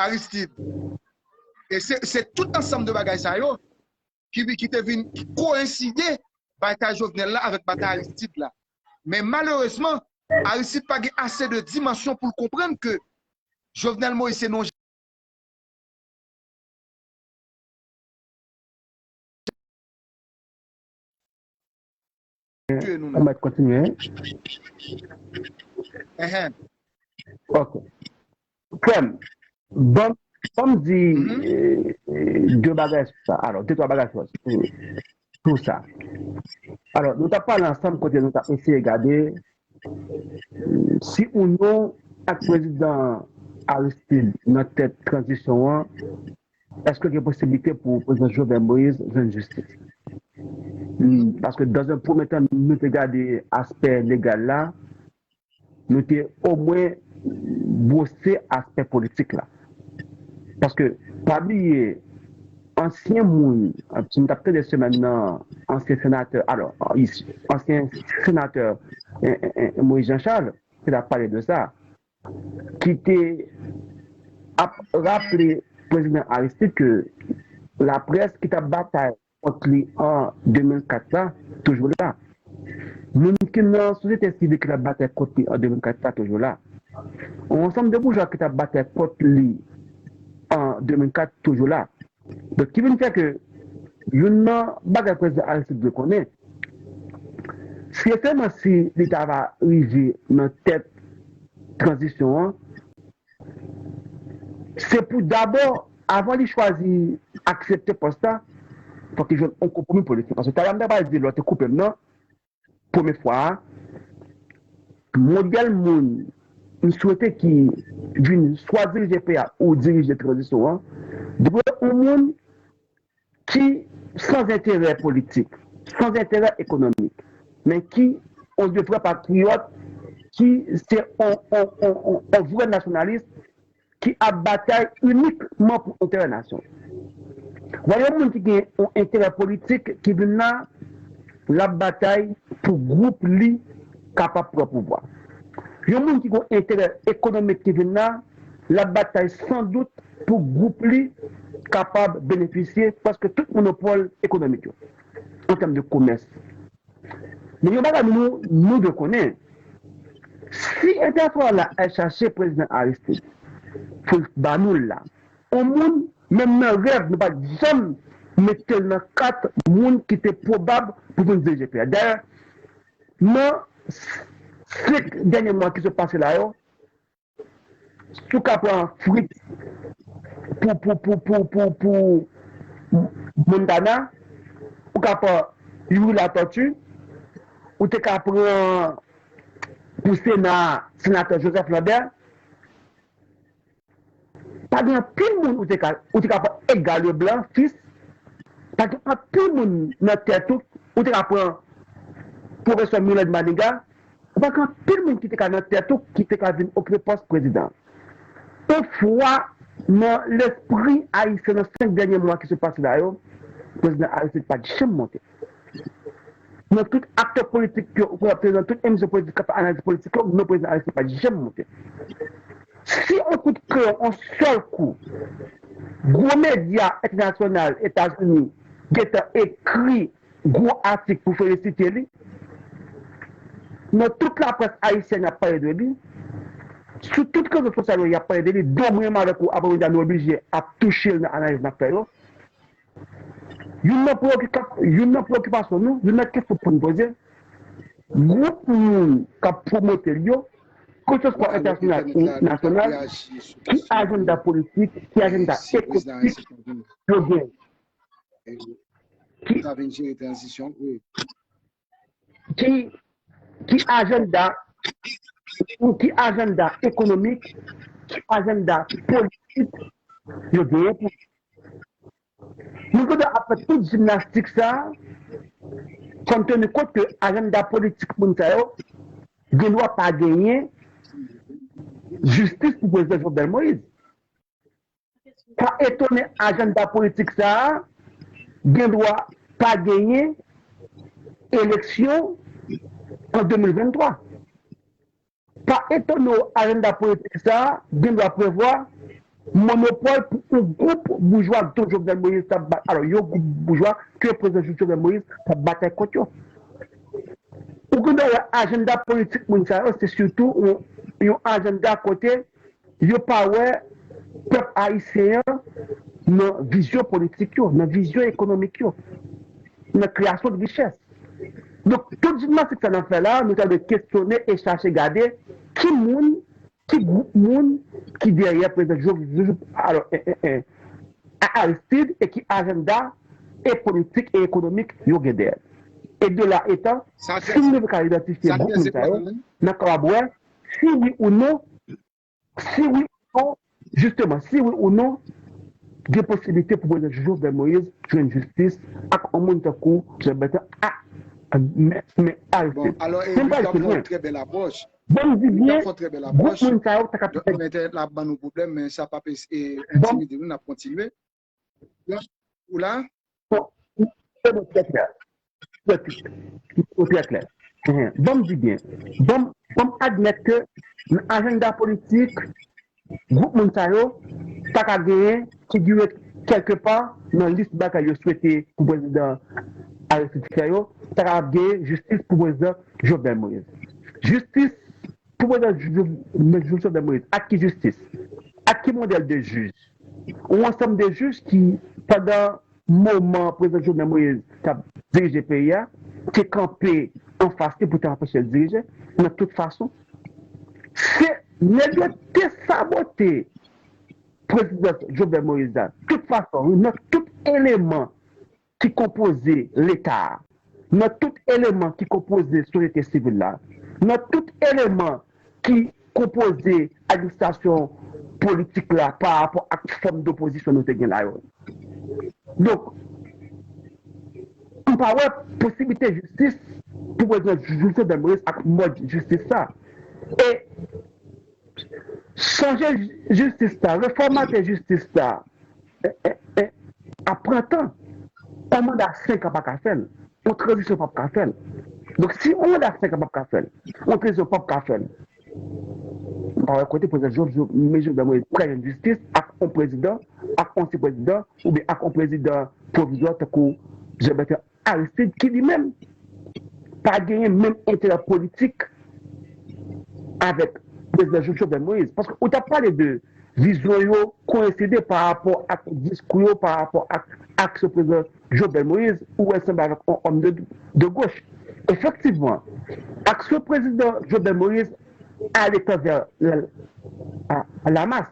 Aristide, e se, se tout ansanm de bagay sa yo ki, ki te vin koenside batay Jovenel la avèk batay Aristide la. Men malerezman, Aristide pa gen ase de dimansyon pou l konprann ke Jovenel Moïse se non Ou mèt kontinye. Ok. Frè m, ban m di de bagay sou sa. Alò, de twa bagay sou sa. Alò, nou t ap pale ansanm kote nou t ap eseye gade si ou non ak prezidan Aristide nan tèt tranzisyon an, èske gen posiblite pou prezidan Jovenel Moïse jwenn jistis? Paske dans un premier temps, nou te gade aspè legal la, nou te omwen bwose aspè politik la. Paske, pa bliye, ansyen moun, si m t ap tande semèn nan, ansyen senatè, alò, ansyen senatè Moïse Jean Charles, ki t ap pale de sa, ki te ap raple prezidan Aristide ke laprès ki t ap batay kont li an de mil kat la toujou la. Moun ki nan sosyete sivil ki t ap batay kont li an de mil kat la toujou la. Yon ansanm de boujwa ki t ap batay kont li an de mil kat toujou la. Donk, ki vin fè ke youn nan bagay prezidan Aristide dwe konnen, si e sèlman si li ta va rive nan tèt tranzisyon an, se pou dabò, avan li chwazi aksepte pòs la, fòk li jwenn yon konpwomi politik. Paske talè a m ta pral di lè w te koupe m nan, premye fwa a, modèl moun m swete ki vin swa dirije peyi a ou dirije tranzisyon an, dwe yon moun ki san enterè politik, san enterè ekonomik, men ki yon de vrè patriyòt, ki se yon, yon, yon, yon, yon vrè nasyonalis ki ap batay inikman pou enterè nasyon. Wè yon moun ki gen yon enterè politik ki vin la, l ap batay pou gwoup li kapab pran pouvwa. Yon moun ki gen yon enterè ekonomik ki vin la, l ap batay san dout pou gwoup li kapab benefisye prèske tout monopòl ekonomik yo, an tèm de komès. Men yon bagay nou, nou dwe konnen, si entènasyonal la al chache prezidan Aristide pou l ba nou l la, yon moun, menm nan rèv, nou pa t janm mete l nan kat moun ki te pwobab pou vin dirije peyi a. Dayè, nan senk dènye mwa ki sot pase la yo, si w ka pran Fritz pou, pou, pou, pou, pou, pou Montana, ou ka pran Youri Latortue, ou te ka pran pou Sena a, senatè Joseph Lambert. Pa gen anpil moun ou te ka, ou te ka pran Edgar Leblanc, fils. Pa gen anpil moun nan tèt ou, ou te ka pran pwofesè Miloy Manigat. Ou pa gen anpil moun ki te ka nan tèt ou ki te ka vin okipe pòs prezidan. Yon fwa nan lespri ayisyen nan senk dènye mwa ki sot pase la yo, prezidan Aristide pa t janm monte. Nan tout aktè politik yo, ou konn ap tande nan tout emisyon politik k ap fè analiz politik yo, non prezidan Aristide pa t janm monte. Si yon kout kreyon, yon sèl kou, gwo medya entènasyonal Etazini gentan ekri gwo atik pou felisite li. Nan tout laprès ayisyèn y ap pale de li. Sou tout rezo sosyal yo y ap pale de li. Donk mwen menm avèk ou aprè medya nou oblije ap touche l nan analiz n ap fè yo. Youn nan preokipasyon nou, youn nan kesyon pou n poze, gwoup moun k ap pwomote l yo, keseswa entènasyonal ou nasyonal, ki ajanda politik, ki ajanda ekonomik yo gen? Ki ta vin jere tranzisyon, wi. Ki, ki ajanda, ki ajanda ekonomik, ki ajanda politik Yo genyen pou. Nou gen dwa ap fè tout jimnastik sa a, kont teni kont ke ajanda politik moun sa yo gen dwa pa genyen jistis pou prezidan Jovenel Moïse. Pa etone ajanda politik sa a gen dwa pa genyen eleksyon an de mil venntwa. Pa etone w, ajanda politik sa a gen dwa prevwa monopòl pou yon gwoup boujwa dont Jovenel Moïse t ap ba-, alò, yon gwoup boujwa ke prezidan Jovenel Moïse t ap batay kont yo. Ou gen dwa wè ajanda politik moun sa yo, se sitou yon, yon ajanda kote yo pa wè pèp ayisyen an nan vizyon politik yo, nan vizyon ekonomik yo, nan kreyasyon de richès. Donk, tout jimnastik sa n ap fè la, nou ta dwe kesyone e chache gade ki moun, ki gwoup moun ki dèyè prezidan Jovenel, alò, en, en, en, Aristide e ki ajanda e politik e ekonomik yo gen dèyè. E de la etan, si nou rive ka idantifye gwoup moun sa yo, n ap kapab wè si wi ou non, si wi ou non, jisteman, si wi ou non, gen posiblite pou prezidan Jovenel Moïse jwenn jistis ak yon moun tankou Jean Bertrand a, men, men Aristide. Si m pral pi lwen, ban m di byen, gwoup moun sa yo ta ka pèmèt. Bon, se bon, trè klè. Trè klè. Trè klè. Ban m di byen. Ban m, ban m admèt ke nan ajanda politik, gwoup moun sa yo ta ka genyen figire kèlkepa nan lis bagay yo swete pou prezidan Aristide fè yo, ta ka genyen jistis pou prezidan Jovenel Moïse. Jistis pou prezidan Jovenel Moïse. Ak ki jistis? Ak ki modèl de jij? Yon ansanm de jij ki, pandan moman prezidan Jovenel Moïse t ap dirije peyi a, te kanpe anfas li pou te anpeche l dirije nan tout fason. Se nèg yo te sabote prezidans Jovenel Moïse la, tout fason, wi, nan tout eleman ki konpoze Leta a, nan tout eleman ki konpoze sosyete sivil la, nan tout eleman ki konpoze administrasyon politik la pa rapò ak fòm dopozisyon nou te gen la yo. Donk, m pa wè posiblite jistis pou prezidan Jovenel Moïse ak mòd jistis sa. E chanje jistis la, refòmate jistis la, e, e, e, ap pran tan. Yon manda senk an pa ka fè l. Yon tranzisyon p ap ka fè l. Donk, si yon manda senk an p ap ka fè l, yon tranzisyon p ap ka fè l, m pa wè kote prezidan Jovenel Moïse prè jwenn jistis ak yon prezidan, ak yon ansyen prezidan, oubyen ak yon prezidan pwovizwa tankou Jean Bertrand Aristide, ki li menm pa genyen menm enterè politik avèk prezidan Jovenel Moïse. Paske ou t ap pale de vizyon yo koyenside pa rapò ak diskou yo, pa rapò ak aksyon prezidan Jovenel Moïse, ou wè l sanble avèk yon òm de, de goch. Efektivman, aksyon prezidan Jovenel Moïse ale tanvè la, a, la mas.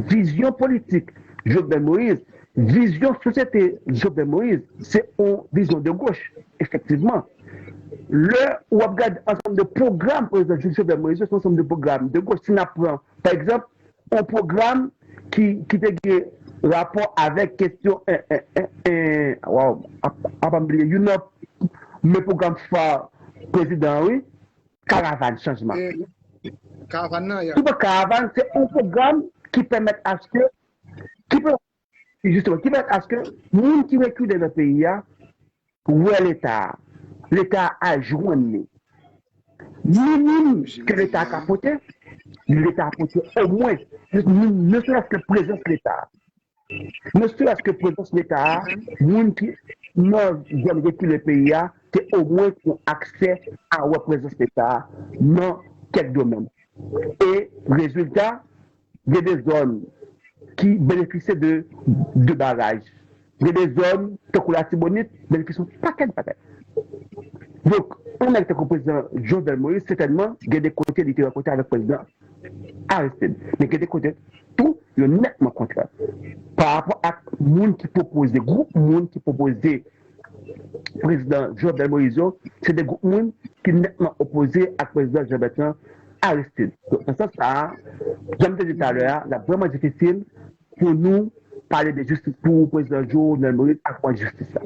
Vizyon politik Jovenel Moïse, vizyon sosyete Jovenel Moïse, se yon vizyon de goch, efektivman. Lè w ap gade ansanm de pwogram prezidan Jovenel Moïse, se yon ansanm de pwogram de goch. Si n ap pran, pa egzanp, yon pwogram ki, ki te gen rapò avèk kesyon, en, en, en, en, waw, ap, ap, ap bliye, youn nan men pwogram fa prezidan an, wi, Karavàn Chanjman. Karavàn nan, ya. Ki bon, Karavàn, se yon pwogram ki pèmèt aske, ki pèmèt, jisteman, ki pèmèt aske moun ki rekile nan peyi a, wè Leta a. Leta a al jwenn li. Minim ke Leta a ka pote, Leta a pote omwen, ne, ne serait-ce que prezans Leta a. Ne serait-ce que prezans Leta a, moun ki nan zòn rekile peyi a, te omwen gen aksè a wè prezans Leta a nan kèk domèn. E rezilta, gen de zòn ki benefisye de, de baraj. Gen de zòn, tankou Latibonit, benefisye yon pakèt bagay. Donk, yon nèg tankou prezidan Jovenel Moïse, sètènman, gen de kote li te rankontre avèk prezidan Aristide. Men gen de kote tou, yo nètman kontrè. Pa rapò ak moun ki pwopoze, gwoup moun ki pwopoze prezidan Jovenel Moïse yo, se de gwoup moun ki nètman opoze ak prezidan Jean Bertrand Aristide. Donk, nan sans sa a, jan m te di talè a, l ap vrèman difisil pou nou pale de jistis pou prezidan Jovenel Moïse ak mwen jistis la.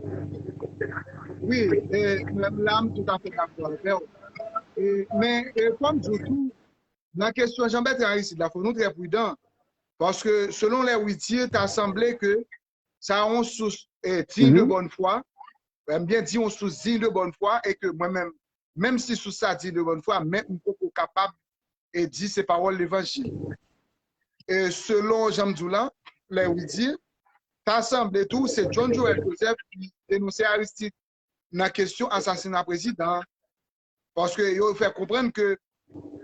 Wi, e, menm la, m toutafè dakò avè w. E, men, e, fò m di w tou, nan kesyon Jean Bertrand Aristide la, fò nou trè pridan. Paske, selon lè wi dir, ta sanble ke sa yon sous e, digne de bonne foi. M byen di yon sous digne de bonne foi e ke mwen menm, menm si sous sa digne de bonne foi, men m poko kapab e di se pawòl levanjil. E selon jan m di w lan, lè wi dir, ta sanble tou se John Joel Joseph ki denonse Aristide nan kesyon asasina prezidan an. Paske yo fè konprann ke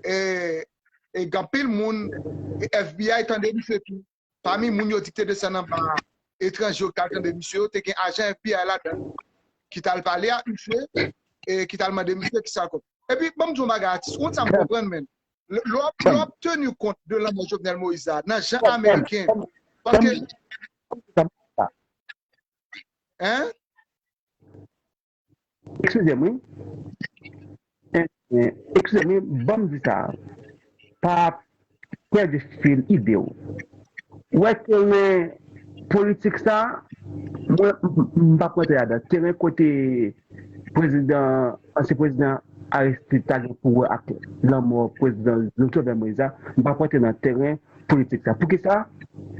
e, e gen anpil moun e F B I tande misye tou. Pami moun yo di ki te desann anba etranje yo ki t al tande misye yo, te gen ajan F B I ladan l ki t al pale ak misye e ki t al mande misye kisa l konn. Epi, ban m di w yon bagay, atis, ou konn sa m konprann, men. Lè w ap teni kont de lanmò Jovenel Moïse la, nan jan ameriken, paske. Hein? Eskize m, wi. Eskize m, wi, ban m di sa. Pa pèdi fil ide w. Ou wè teren politik sa, mwen, m p ap rantre ladan. Teren kote prezidan, ansyen prezidan Aristide ta gen pou wè ak lanmò prezidan Jovenel Moïse la, m p ap rantre nan teren politik sa. Poukisa?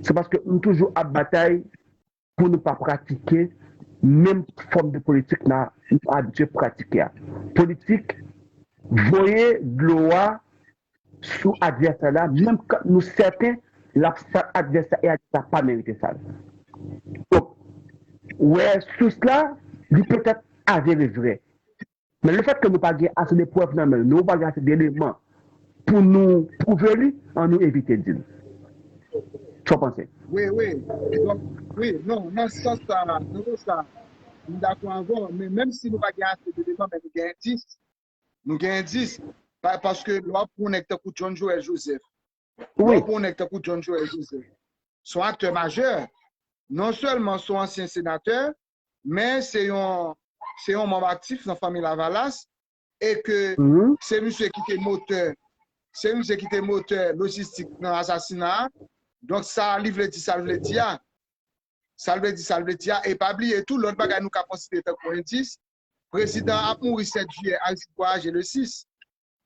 Se paske m toujou ap batay pou nou pa pratike menm fòm de politik nou abitye pratike a. Politik voye dlo a sou advèsè la, menm kan nou sèten l ap sal advèsè e advèsè a pa merite sal. Donk, wè sous la, li petèt avere vre. Men lefètke nou pa gen ase de prèv nan men nou, nou pa gen ase de eleman pou nou pwouve li, ann nou evite di l. Sa w panse? Wi, wi. Donk, wi, non, nan sans sa, nan sans sa, m dakò avè w, men menm si nou pa gen ase de eleman, men nou gen endis. Nou gen endis. Pa, paske lè w ap pran yon nèg tankou John Joel Joseph, lè w ap pran yon nèg tankou John Joel Joseph, se yon aktè majè. Non sèlman se yon ansyen senatè, men se yon, se yon manm aktif nan fanmi Lavalas, e ke se misye ki te motè, se misye ki te motè lojistik nan asasina a. Donk, sa li vle di, sa l vle di a. Sa l vle di, sa l vle di a. E pa bliye tou, lòt bagay nou ka konsidere tankou endis, prezidan an ap mouri sèt jiyè, Aristide vwayaje le sis.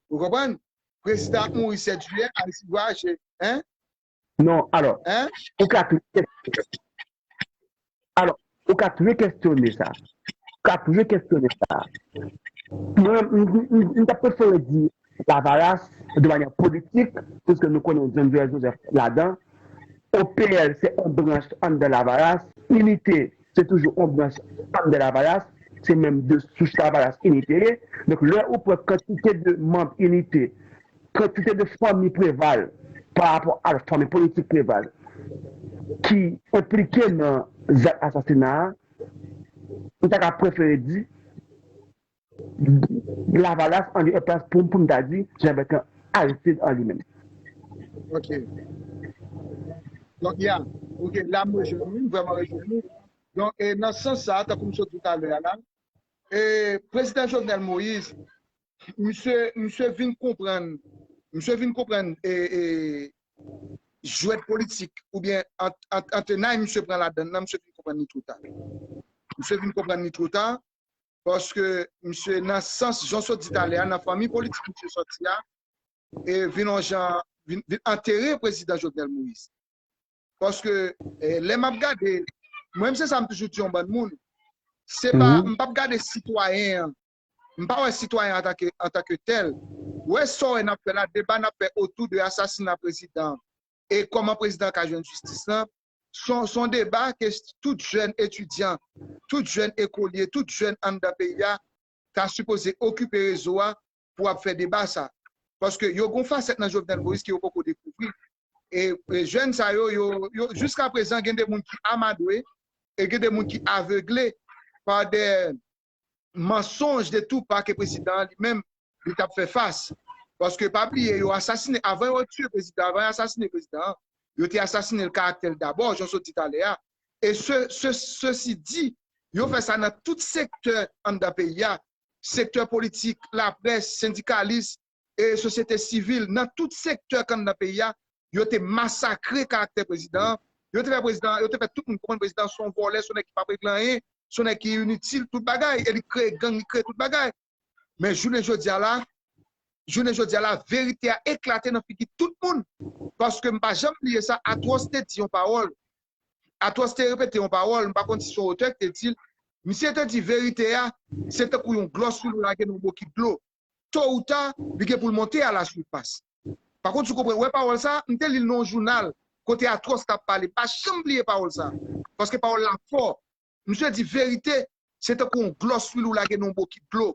Ou konprann? Prezidan an ap mouri sèt jiyè, Aristide vwayaje. Hein? Non, alò, ou ka toujou, alò, ou ka toujou kestyone sa. Ou ka toujou kestyone sa. Mwen, m, m, m, m ta prefere di Lavalas de manyè politik, piske nou konnen John Joel Joseph ladan. O P L se yon branch anndan Lavalas, Inite se toujou yon branch anndan Lavalas, se menm de souch Lavalas Inite ye. Donk, lè ou pran kantite de manm Inite, kantite de fanmi Preval pa rapò a fanmi politik Preval ki enplike nan zak asasina a, m ta ka prefere di Lavalas an li plas pou m, pou m ta di Jean Bertrand Aristide an li menm. Ok. Donk, ya, ok, la m rejwenn ou, m vrèman rejwenn ou. Donk, e, nan sans sa, tankou m sot di talè a la, e, prezidan Jovenel Moïse, misye, misye vin konprann, misye vin konprann, e, e, jwèt politik, oubyen ant, ant, antenay misye pran ladan l lan, misye vin konprann li twò ta. Misye vin konprann li twò ta, paske misye nan sans, jan w sot di talè a, nan fanmi politik misye sòti a, e vin yon jan, vin, vin antere prezidan Jovenel Moïse. Paske, e, lè m ap gade, mwen menm se sa m toujou di yon bann moun, se pa, m p ap gade sitwayen an, m pa wè sitwayen an antanke, antanke tèl. Ou wè sa w wè n ap fè la, deba n ap fè otou de asasina prezidan an e kòman prezidan an ka jwenn jistis lan, se yon, se yon deba ke tout jèn etidyan, tout jèn ekolye, tout jèn anndan peyi a ta sipoze okipe rezo a pou ap fè deba sa. Paske yo gen yon fasèt nan Jovenel Moïse ke yo poko dekouvri. E, e jèn sa yo, yo, yo, jiska prezan, gen de moun ki amadwe e gen de moun ki avegle pa de mansonj de tou pa ke prezidan an li menm li t ap fè fas. Paske pa bliye, yo asasine, avan yo tiye prezidan, avan yo asasine prezidan an, yo te asasine l karaktè l dabò, jan w sot di talè a. E se, se, sesi di, yo fè sa nan tout sektè anndan peyi a, sektè politik, laprès, sendikalis, e sosyete sivil, nan tout sektè k anndan peyi a, yo te masakre karaktè prezidan an, Yo te fè prezidan, yo te fè tout moun konprann prezidan se yon vòlè, se yon nèg ki p ap regle anyen, se yon nèg ki initil, tout bagay. E li kreye gang, li kreye tout bagay. Men jounen jodi a la, jounen jodi a la, verite a eklate nan figi tout moun. Paske m pa janm bliye sa, Atwòs te di yon pawòl. Atwòs te repete yon pawòl, m pa konn si se yon otè ki te di l. Misye te di verite a, se tankou yon glòs wi lou lage nan yon bokit dlo. To ou ta, li gen pou l monte a la sirfas. Pa kont, si w konprann, wè pawòl sa, m te li l nan yon jounal, kote Atwòs t ap pale. M pa janm bliye pawòl sa. Paske pawòl la fò. Misye di verite, se tankou yon glòs wi lou lage nan yon bokit dlo.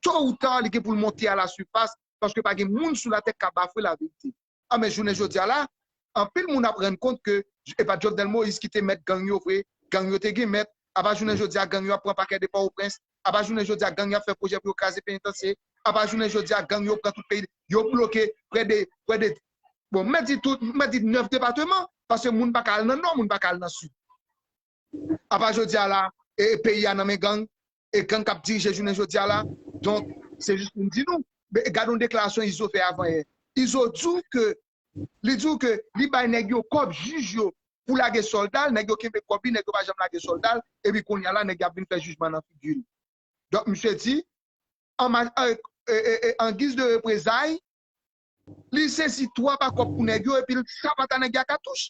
To ou ta, li gen pou l monte a la sirfas, paske pa gen moun sou latè k ka bafwe laverite. A, men jounen jodi a la, anpil moun ap rann kont ke e pa t Jovenel Moïse ki te mèt gang yo vre, gang yo te gen mèt, apa jounen jodi a gang yo ap pran pakè de Pòtoprens, apa jounen jodi a gang yo ap fè pwojè pou yo kraze penitansye, apa jounen jodi a gang yo pran tout peyi, yo bloke prè de, prè de, bon, m mèt di tout, m mèt di nèf depatman, paske moun pa ka al nan nò, moun pa ka al nan sid. Apa jodi a la, e, e peyi a nan men gang, e gang k ap dirije jounen jodi a la. Donk, se jis pou m di nou, men gade yon deklarasyon Izo fè avan yè. Izo di w ke, li di w ke li bay nèg yo kòb jij yo pou lage sòlda l, nèg yo kenbe kòb li, nèg yo pa janm lage sòlda l, epi kounye a la, nèg yo ap vin fè jijman nan figi l. Donk, misye di, an, ma- an, e, e, e, an giz de reprezay, li sezi twa pakòp pou nèg yo, epi l sapata nèg yo a katouch.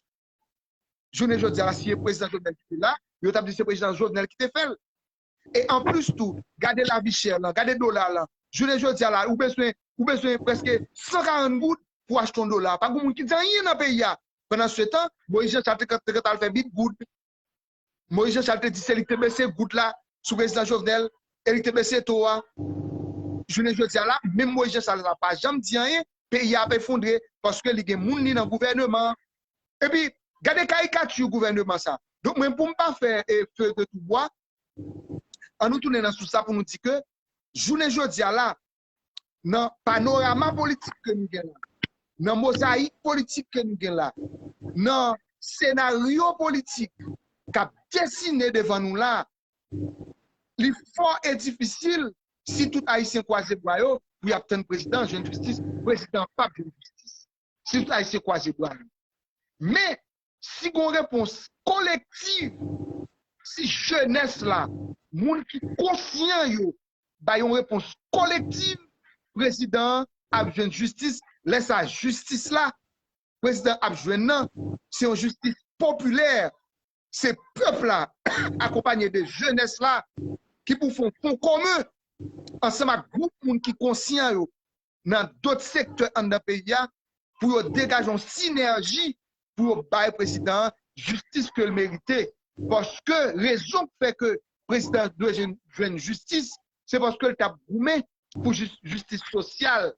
Jounen jodi a la, si e prezidan Jovenel ki te la, yo t ap di se prezidan Jovenel ki te fè l. E anplis tou, gade lavi chè lan, gade dola lan. Jounen jodi a la, ou bezwen, ou bezwen prèske san karant goud pou achte yon dola. Pa gen moun ki di anyen nan peyi a. Pandan se tan, Moïse Jean Charles te, te, te al fè bit goud. Moïse Jean Charles te di se li ki te bese goud la sou prezidan Jovenel, e li te bese to a. Jounen jodi a la, menm Moïse Jean Charles la pa janm di anyen, peyi a ap efondre, paske li gen moun li nan gouvèneman an. Epi, gade karikati gouvèneman sa. Donk, mwen, pou m pa fè e feu de tout bois, an nou tounen nan sous la pou nou di ke, jounen jodi a la, nan panorama politik ke nou gen la, nan mozayik politik ke nou gen la, nan senaryo politik k ap desine devan nou la, li fò e difisil si tout Ayisyen kwaze bra yo pou y ap tann prezidan jwenn jistis, prezidan p ap jwenn jistis. Si tout Ayisyen kwaze bra yo. Men, si gon repons kolektiv, si jenès la, moun ki konsyan yo, bay yon repons kolektiv, prezidan an ap jwenn jistis. Lè sa, jistis la, prezidan ap jwenn nan, se yon jistis popilè. Se pèp la, akonpanye de jenès la, ki pou fè yon fon komen ansanm ak gwoup moun ki konsyan yo nan dòt sektè anndan peyi a, pou yo degaje yon sinèji pou yo bay prezidan an jistis ke l merite. Paske rezon k fè ke prezidan an dwe jwenn, jwenn jistis, se paske l t ap goumen pou jis- jistis sosyal.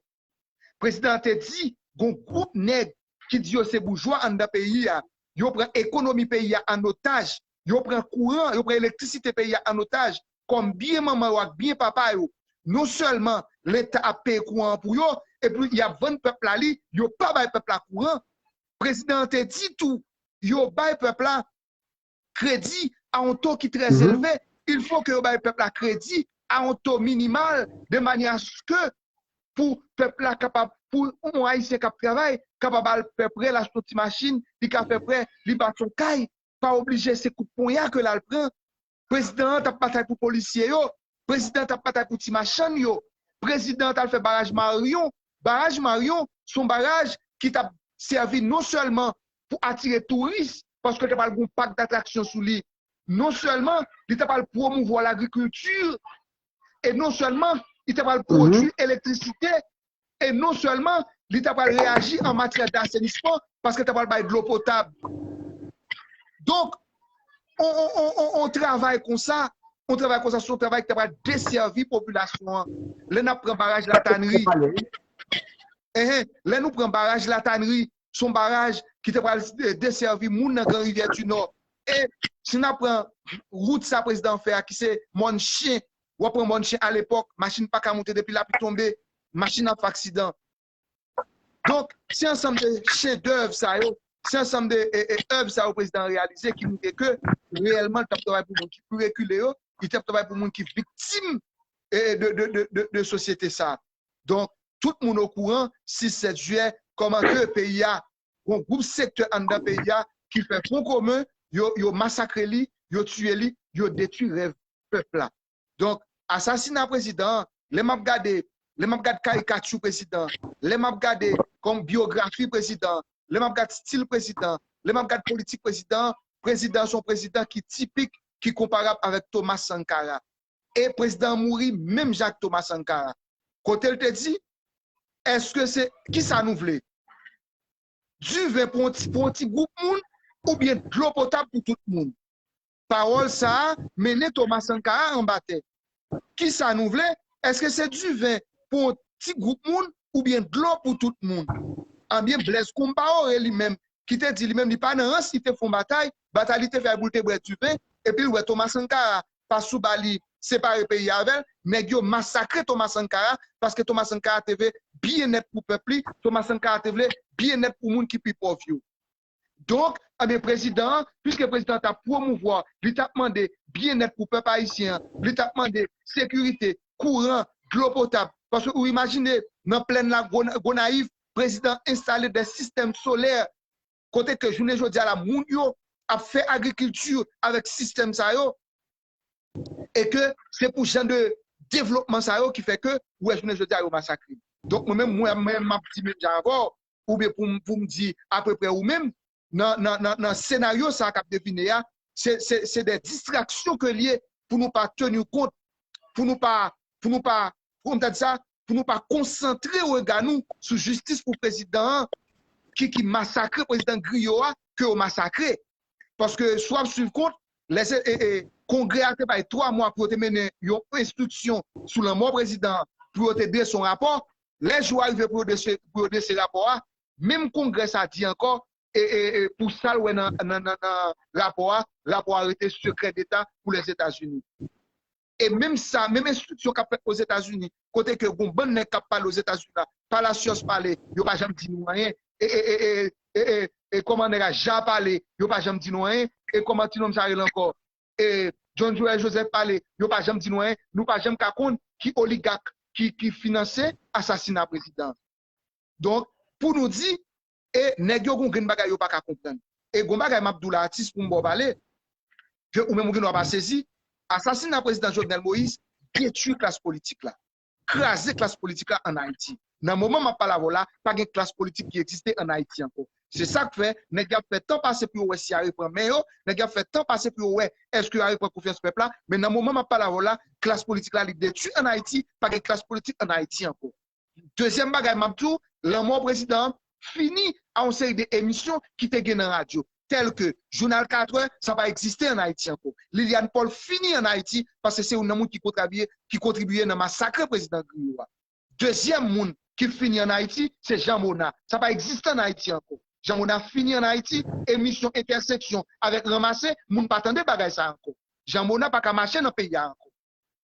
Prezidan an te di, gon gwoup nèg ki di yo se boujwa anndan peyi a, yo pran ekonomi peyi a an otaj, yo pran kouran, yo pran elektrisite peyi a an otaj. Kòm byen manman yo ak byen papa yo, non sèlman Leta ap peye kouran an pou yo, epi y ap vann pèp la li, yo pa bay pèp la kouran. Prezidan an te di tou, yo bay pèp la kredi a yon to ki trè elve. Il faut que yo bay pèp la kredi a yon to minimal, de manière à ce que pou pèp la kapab, pou yon Ayisyen k ap travay, kapab al fè prè, l achte yon ti machin, li ka fè prè, li bati yon kay, pa oblije se kout ponya ke l al pran. Prezidan an t ap batay pou polisye yo, prezidan an t ap batay pou ti machann yo, prezidan an t al fè baraj Maryon. Baraj Maryon, se yon baraj ki t ap sèvi non sèlman pou atire touris, paske l t ap al gen yon pak datraksyon sou li, non sèlman li t ap al pwomouvwa lagrikilti, e non sèlman li t ap al pwodui elektrisite, e non sèlman li t ap al reyaji an matyè dasenisman, paske l t ap al bay dlo potab. Donk, on, on, on, on, on travay konsa, on travay konsa, se yon travay ki t ap al desèvi popilasyon an. Lè n ap pran baraj Latanri, enhen, lè nou pran baraj Latanri, se yon baraj ki te pral, eh, desèvi moun nan Gran Rivyè di Nò. E si n ap pran wout sa prezidan an fè a, ki se Mòn Chen, w ap pran Mòn Chen alepòk, machin pa ka monte depi lapli tonbe, machin ap fè aksidan. Donk, se ansanm de chedèv sa yo, se ansanm de, e, e, èv sa yo prezidan an reyalize ki montre ke reyèlman l t ap travay pou moun ki pi rekile yo, li t ap travay pou moun ki viktim, e, de, de, de, de, de sosyete sa. Donk, tout moun okouran, sis, sèt jiyè, kòman ke peyi a, gon gwoup sektè anndan peyi a ki fè Fwon Komen, yo, yo masakre li, yo tiye li, yo detwi rèv pèp la. Donk, asasina prezidan an, lè m ap gade, lè m ap gad karikati prezidan an, lè m ap gade kòm byografi prezidan an, lè m ap gad stil prezidan an, lè m ap gad politik prezidan an, prezidan an se yon prezidan ki tipik, ki konparab avèk Thomas Sankara. E prezidan an mouri menm jan ak Thomas Sankara. Kote l te di, èske se, kisa nou vle? Diven pou yon ti, pou yon ti gwoup moun oubyen dlo potab pou tout moun? Pawòl sa a mennen Thomas Sankara anba tè. Kisa nou vle? Èske se diven pou yon ti gwoup moun oubyen dlo pou tout moun? Anbyen, Blaise Compaoré li menm, ki te di li menm li pa nan rans, li te fè yon batay, batay li te fè pou l te bwè diven, epi l wè Thomas Sankara pa sou ba li separe peyi a avè l, nèg yo masakre Thomas Sankara, paske Thomas Sankara te vle byennèt pou pèp li, Thomas Sankara te vle byennèt pou moun ki pi pòv yo. Donk, ebyen, prezidan an, piske prezidan an t ap pwomouvwa, li t ap mande byennèt pou pèp ayisyen an, li t ap mande sekirite, kouran, dlo potab. Paske ou imajine, nan plèn la, Gona-, Gonayiv, prezidan an enstale de sistèm solè, kote ke jounen jodi a la, moun yo ap fè agrikilti avèk sistèm sa yo, e ke se pou jan de devlopman sa yo ki fè ke ou wè jounen jodi a yo masakre. Donk, mwen menm, mwen, mwen, m ap di menm jan avè w, oubyen pou m, pou m di apeprè ou menm, nan, nan, nan, nan senaryo sa k ap devine a, se, se, se de distraksyon ke l ye pou nou pa teni kont, pou nou pa, pou nou pa, kòman m ta di sa, pou nou pa konsantre rega nou sou jistis pou prezidan an, ki, ki masakre prezidan griyo a, ke yo masakre. Paske si w ap swiv kont, lè se, e, e, Kongrè a te bay twa mwa pou yo te mennen yon enstriksyon sou lanmò prezidan an, pou yo te drese yon rapò. Lè jou a rive pou yo drese, pou yo drese rapò a, menm Kongrè sa di ankò, e, e, e, pou sa l wè nan, nan, nan, nan rapò a, rapò a rete sekrè deta pou Lèzetazini. E menm sa, menm enstriksyon k ap fèt Ozetazini, kote ke gon bann nèg k ap pale Ozetazini la, Palacios pale, yo pa janm di nou anyen. E, e, e, e, e, e, e kòman nèg a Ja pale, yo pa janm di nou anyen. E kòman ti nonm sa rele ankò? E John Joël Joseph pale, yo pa janm di nou anyen. Nou pa janm ka konn ki oligak ki, ki finanse asasina prezidan. Donk, pou nou di, e nèg yo gon grenn bagay yo pa ka konprann. E gon bagay m ap di w la, atis, pou m ba w pale, ke ou menm ou gen dwa pa sezi, asasina prezidan Jovenel Moïse detwi klas politik la, kraze klas politik la ann Ayiti. Nan moman m ap pale avè w la, pa gen klas politik ki egziste ann Ayiti ankò. Se sa k fè, nèg y ap fè tan pase pou yo wè si y a reprann men yo, nèg y ap fè tan pase pou yo wè èske y a reprann konfyans pèp la, men nan moman m ap pale avè w la, klas politik la li detwi ann Ayiti, pa gen klas politik ann Ayiti ankò. Dezyèm bagay m ap di w, lanmò prezidan an fini a yon seri de emisyon ki te gen nan radyo, tèl ke Jounal Katrè, sa pa egziste ann Ayiti ankò. Liliane Paul fini ann Ayiti, paske se youn nan moun ki kontribiye, ki kontribiye nan masakre prezidan griyo a. Dezyèm moun ki fini ann Ayiti, se Jean Mona. Sa pa egziste ann Ayiti ankò. Jean Mona fini ann Ayiti, emisyon entèseksyon avèk ranmase, moun pa tande bagay sa ankò. Jean Mona pa ka mache nan peyi a ankò.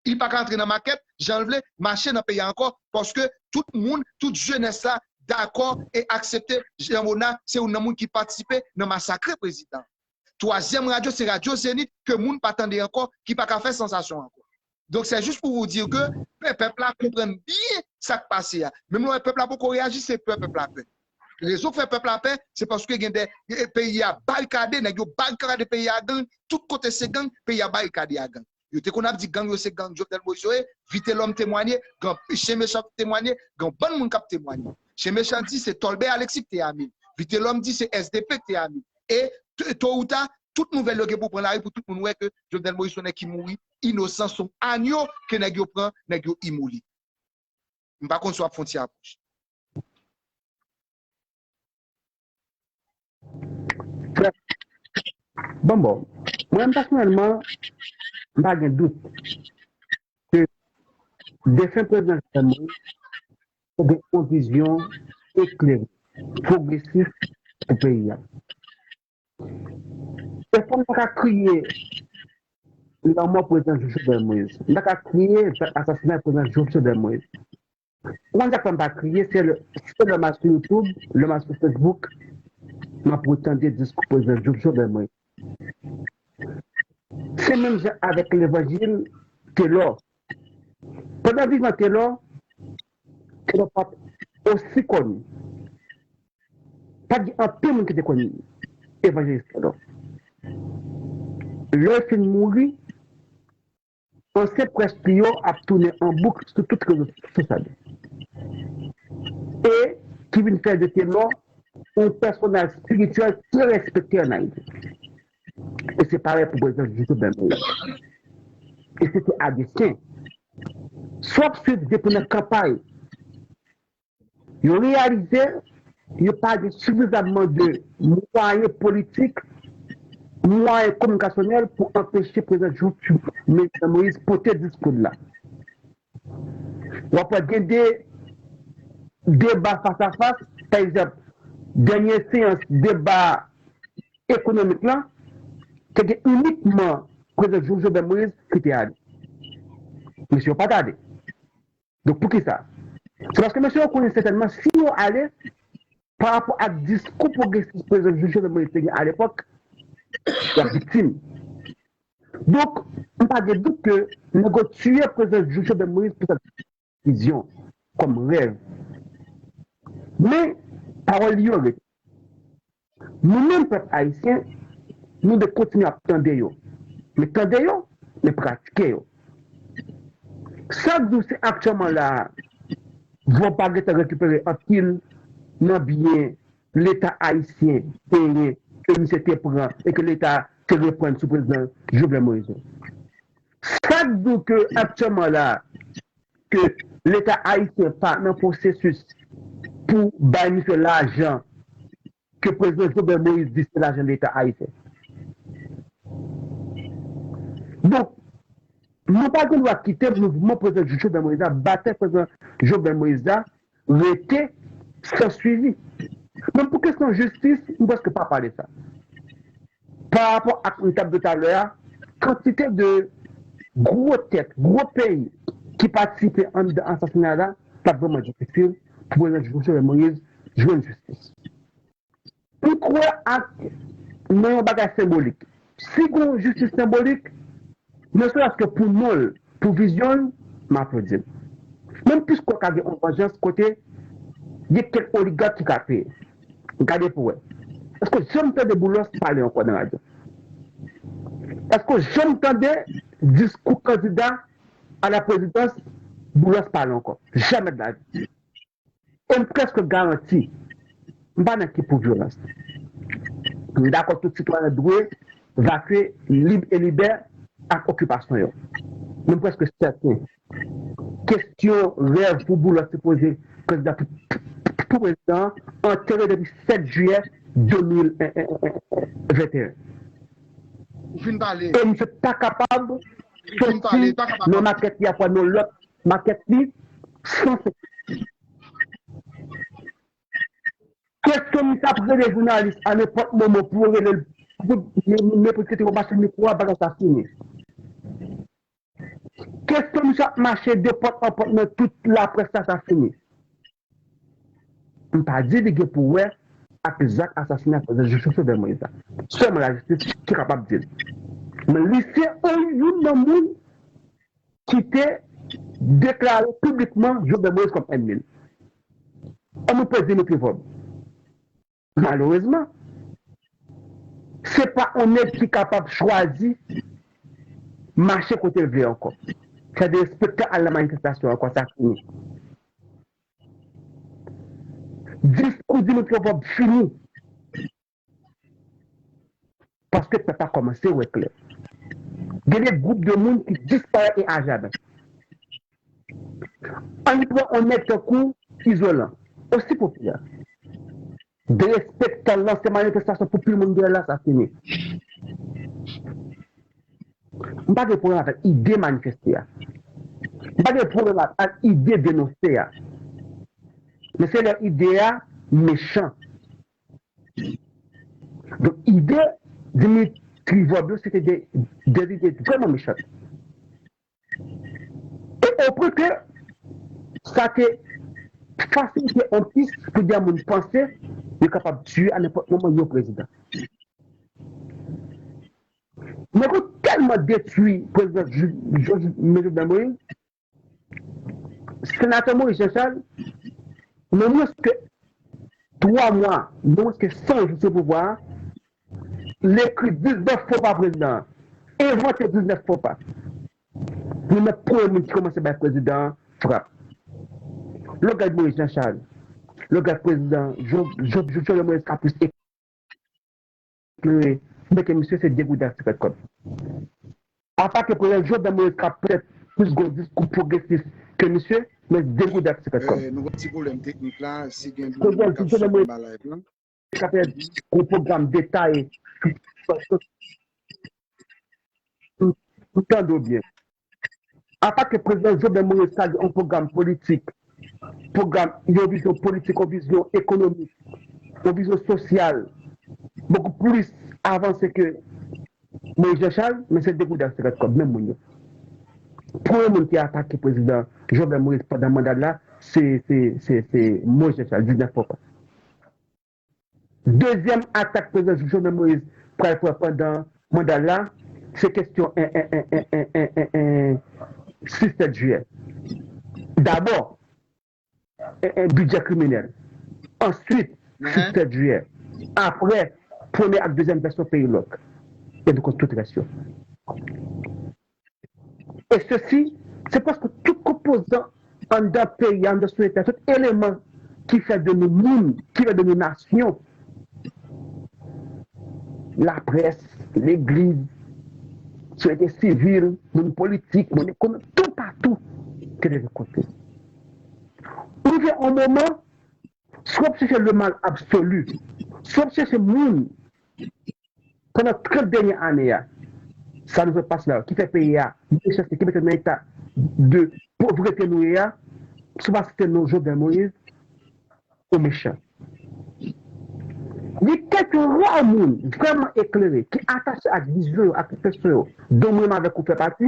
Li pa ka antre nan makèt, jan l vle, mache nan peyi a ankò, paske tout moun, tout jenès la dakò e aksepte Jean Mona se youn nan moun ki patisipe nan masakre prezidan. Twazyèm radyo, se radyo Zenith ke moun pa tande ankò, ki pa ka fè sansasyon ankò. Donk, se jis pou vous dire ke fè pèp la konprann byen sa k pase a. Menm lè w wè pèp la poko reyaji, se pè pèp la pè. Rezon k fè pèp la pè, se paske gen de, e, peyi a barikade, nèg yo barikade peyi a gang, tout kote se gang, peyi a barikade a gang. Yo te konn ap di gang yo se gang Jovenel Moïse yo ye, Vitelhomme temwanye, gang Chen Mechan temwanye, gen yon bann moun k ap temwanye. Chen Mechan di se Tolbè Alexis ki te ame l. Vitelhomme di se S D P ki te ame l. E t-, to ou ta, tout nouvèl yo gen pou pran lari pou tout moun wè ke Jovenel Moïse se yon nèg ki mouri inosan, se yon anyo ke nèg yo pran, nèg yo imole. M pa konn si w ap fè yon ti apwòch. Bon, bon. Mwen, pèsonèlman, m pa gen dout ke defen prezidan Jovenel Moïse te gen yon vizyon eklere, pwogresis pou peyi a. Dèfwa m ta ka kriye lanmò prezidan Jovenel Moïse. M ta ka kriye asasina prezidan Jovenel Moïse. Ou konn sa k fè m pa kriye, se lè, se lè m al sou YouTube, lè m al sou Facebook, m ap retande diskou prezidan Jovenel Moïse. Se menm jan avèk levanjil Telò. Pandan vivan Telò, Telò pa t osi kòni. Pa t gen anpil moun ki te konn li. Evanjelis Taylor. Lè l fin mouri, ansyen près li yo ap tounen an bouk sou tout rezo sosyal yo. E ki vin fè de Taylor yon pèsonaj espirityèl trè respekte ann Ayiti. E se parèy pou prezidan Jovenel Moïse. E se te a desyen. Si w ap swiv depi nan kanpay, yo reyalize yo pa gen sifizamman de mwayen politik, mwayen kominikasyonèl pou anpeche prezidan Jovenel Moïse pote diskou l la. W ap wè gen de deba fas a fas, pa egzanp, dènye seyans deba ekonomik la, te gen inikman prezidan Jovenel Moïse ki te ale. Mesye yo pa t ale. Donk, poukisa? Se paske mesye yo konnen sètènman, si yo ale, pa rapò ak diskou pwogresis prezidan Jovenel Moïse te gen alepòk, y ap viktim. Donk, m pa gen dout ke nèg yo tiye prezidan Jovenel Moïse pou sa vizyon, kòm rèv. Men, pawòl li yo rete. Nou menm pèp ayisyen, nou dwe kontinye ap tande yo. Men tande yo, men pratike yo. Sa k di w se aktyèlman la a, Vòb pa gentan rekipere anpil nan byen Leta ayisyen genyen ke misye te pran e ke Leta te reprann sou prezidan Jovenel Moïse. Sa k di w ke aktyèlman la a, ke Leta ayisyen pa nan pwosesis pou bay misye lajan ke prezidan Jovenel Moïse di se lajan Leta ayisyen. Donk, nou pa gen dwa kite mouvman prezidan Jovenel Moïse la, batay prezidan Jovenel Moïse la, rete san swivi. Menm pou kesyon jistis, m prèske pa pale sa. Pa rapò ak m t ap di w talè a, kantite de gwo tèt, gwo peyi ki patisipe anndan asasina la, t ap vrèman difisil pou prezidan Jovenel Moïse jwenn jistis. M kwè ak nan yon bagay senbolik. Si gen yon jistis senbolik, ne serait-ce que pou non l, pou vizyon l, m aplodi l. Menm plis kwè ka gen yon vanjans kote gen kèk oligak ki ka peye. Gade pou wè. Èske w janm tande Boulos pale ankò nan radyo? Èske w janm tande diskou kandida a la prezidans Boulos pale ankò? Jamè de la vi. E m prèske garanti, m pa nan ki pou vyolans. M dakò tout sitwayen dwe vakye lib e libè ak okipasyon yo. Men m prèske sèten, kesyon rèv pou Boulos sipoze kandida pou, pou, pou prezidan an antere depi sèt jiyè de mil venteyen. Ou fin pale. E misye pa kapab soti nan makèt li ap pran yon lòt makèt li san se. Kesyon misye ap rele jounalis a nenpòt moman pou yo rele l, pou nenpòt kote yo mache mikwo a, bagay sa fini. Kesyon misye ap mache de pòt an pòt nan tout laprès la, sa fini. M pa di li gen pou wè ak zak asasina prezidan Jovenel Moïse la. Sèlman lajistis ki kapab di l. Men li se youn nan moun ki te deklare piblikman Jovenel Moïse kòm ènmi l. Ènmi prezidan Dimitri Vorbe. Malerezman, se pa yon nèg ki kapab chwazi mache kote l vle ankò. Fè derespektan al nan manifestasyon ankò, sa fini. Diskou Dimitri Vorbe fini. Paske pèp la kòmanse wè klè. Gen de gwoup de moun ki disparèt e ajamè. Ann pran yon nèg tankou Izolan, osi popilè. Derespektan, lanse manifestasyon pou pil moun dèyè l la, sa fini. M pa gen pwoblèm avèk ide manifeste a. M pa gen pwoblèm ak ide denonse a. Men se lè ide a mechan. Donk, ide Dimitri Vorbe yo, se te de, de ide vrèman mechan. E o pwen ke sa te fasilite yon pis pou de moun panse yo kapab tiye a nenpòt moman yon prezidan. Nèg yo tèlman detwi prezidan Jovenel Moïse, senatè Moïse Jean Charles, nan mwens ke twa mwa, nan mwens ke san jou sou pouvwa a, l ekri diznèf fo pa prezidan an. Envante diznèf fo pa. Nou menm premye moun ki kòmanse bay prezidan an frap. Lè w gade Moïse Jean Charles, lè w gade prezidan Jovenel Moïse k ap plis eklere, men ke misye se degoudaj sekre kòb. Apa ke prezidan Jovenel Moïse ka petèt plis gwo diskou pwogresis ke misye, men degoudaj sekre kòb. Nou gen ti pwoblèm teknik la, si gen dlo nou kap sot anba live lan. Ka fè yon pwogram detaye sou tande w byen. Apa ke prezidan Jovenel Moïse ka gen yon pwogram politik, pwogram, yon vizyon politik, yon vizyon ekonomik, yon vizyon sosyal bokou plis avanse ke Moïse Jean Charles, men se degoudaj sekre kòb menm moun yo. Premye moun ki atake prezidan Jovenel Moïse pandan manda l la, se se se se Moïse Jean Charles, diznèf fo pa. Dezyèm atak prezidan Jovenel Moïse pral fè pandan manda l la, se kesyon sis sèt jiyè. Dabò, bidjè kriminèl. Answit, sis sèt jiyè. Apre, premye ak dezyèm vèsyon peyi lòk. E nou konn tout rès yo. E sesi, se prèske tout konpozan anndan peyi a, anndan sosyete a, tout eleman ki fè de nou moun, ki fè de nou nasyon, laprès, legliz, sosyete sivil, moun politik, moun ekonomik, toupatou te leve kont li. Rive yon moman, si w ap chèche le mal absolu, si w ap chèche moun pandan trant dènye ane a, sa nou fè pase la, ki fè peyi a mechanste, ki mete nan eta de povrete nou ye a, si w pa site non Jovenel Moïse, ou mechan. Li kèk ra moun vrèman eklere ki atache ak vizyon yo, ak refleksyon yo, dont mwen menm avèk ou fè pati,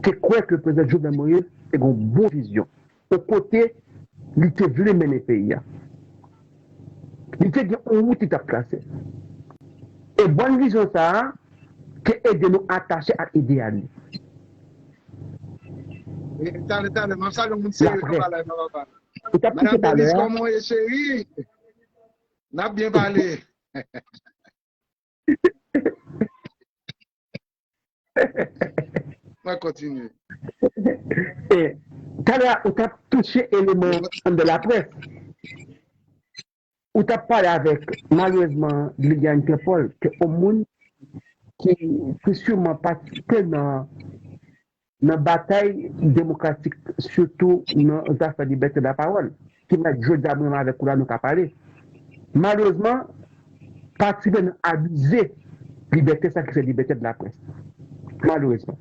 te kwè ke prezidan Jovenel Moïse te gen yon bon vizyon. Yon kote li te vle mennen peyi a. Li te gen yon wout li t ap trase. E bòn vizyon sa a te ede nou atache ak ideyal li. Talè, talè, m ap salye yon moun serye k ap pale avè m, papa. Madanm Denis, kòman w ye, cheri? N ap byen pale. Mwen kontinye. Talè a, ou t ap touche eleman anndan laprès. Ou t ap pale avèk, malerezman, Liliane Pierre-Paul, ke yon moun ki, ki siman patisipe nan nan batay demokratik, sitou nan zafè libète lapawòl, ki mèt jodi a mwen menm avèk ou la nou ka pale. Malerezman, pati plen nan abize libète sa ki se libète de laprès. Malerezman.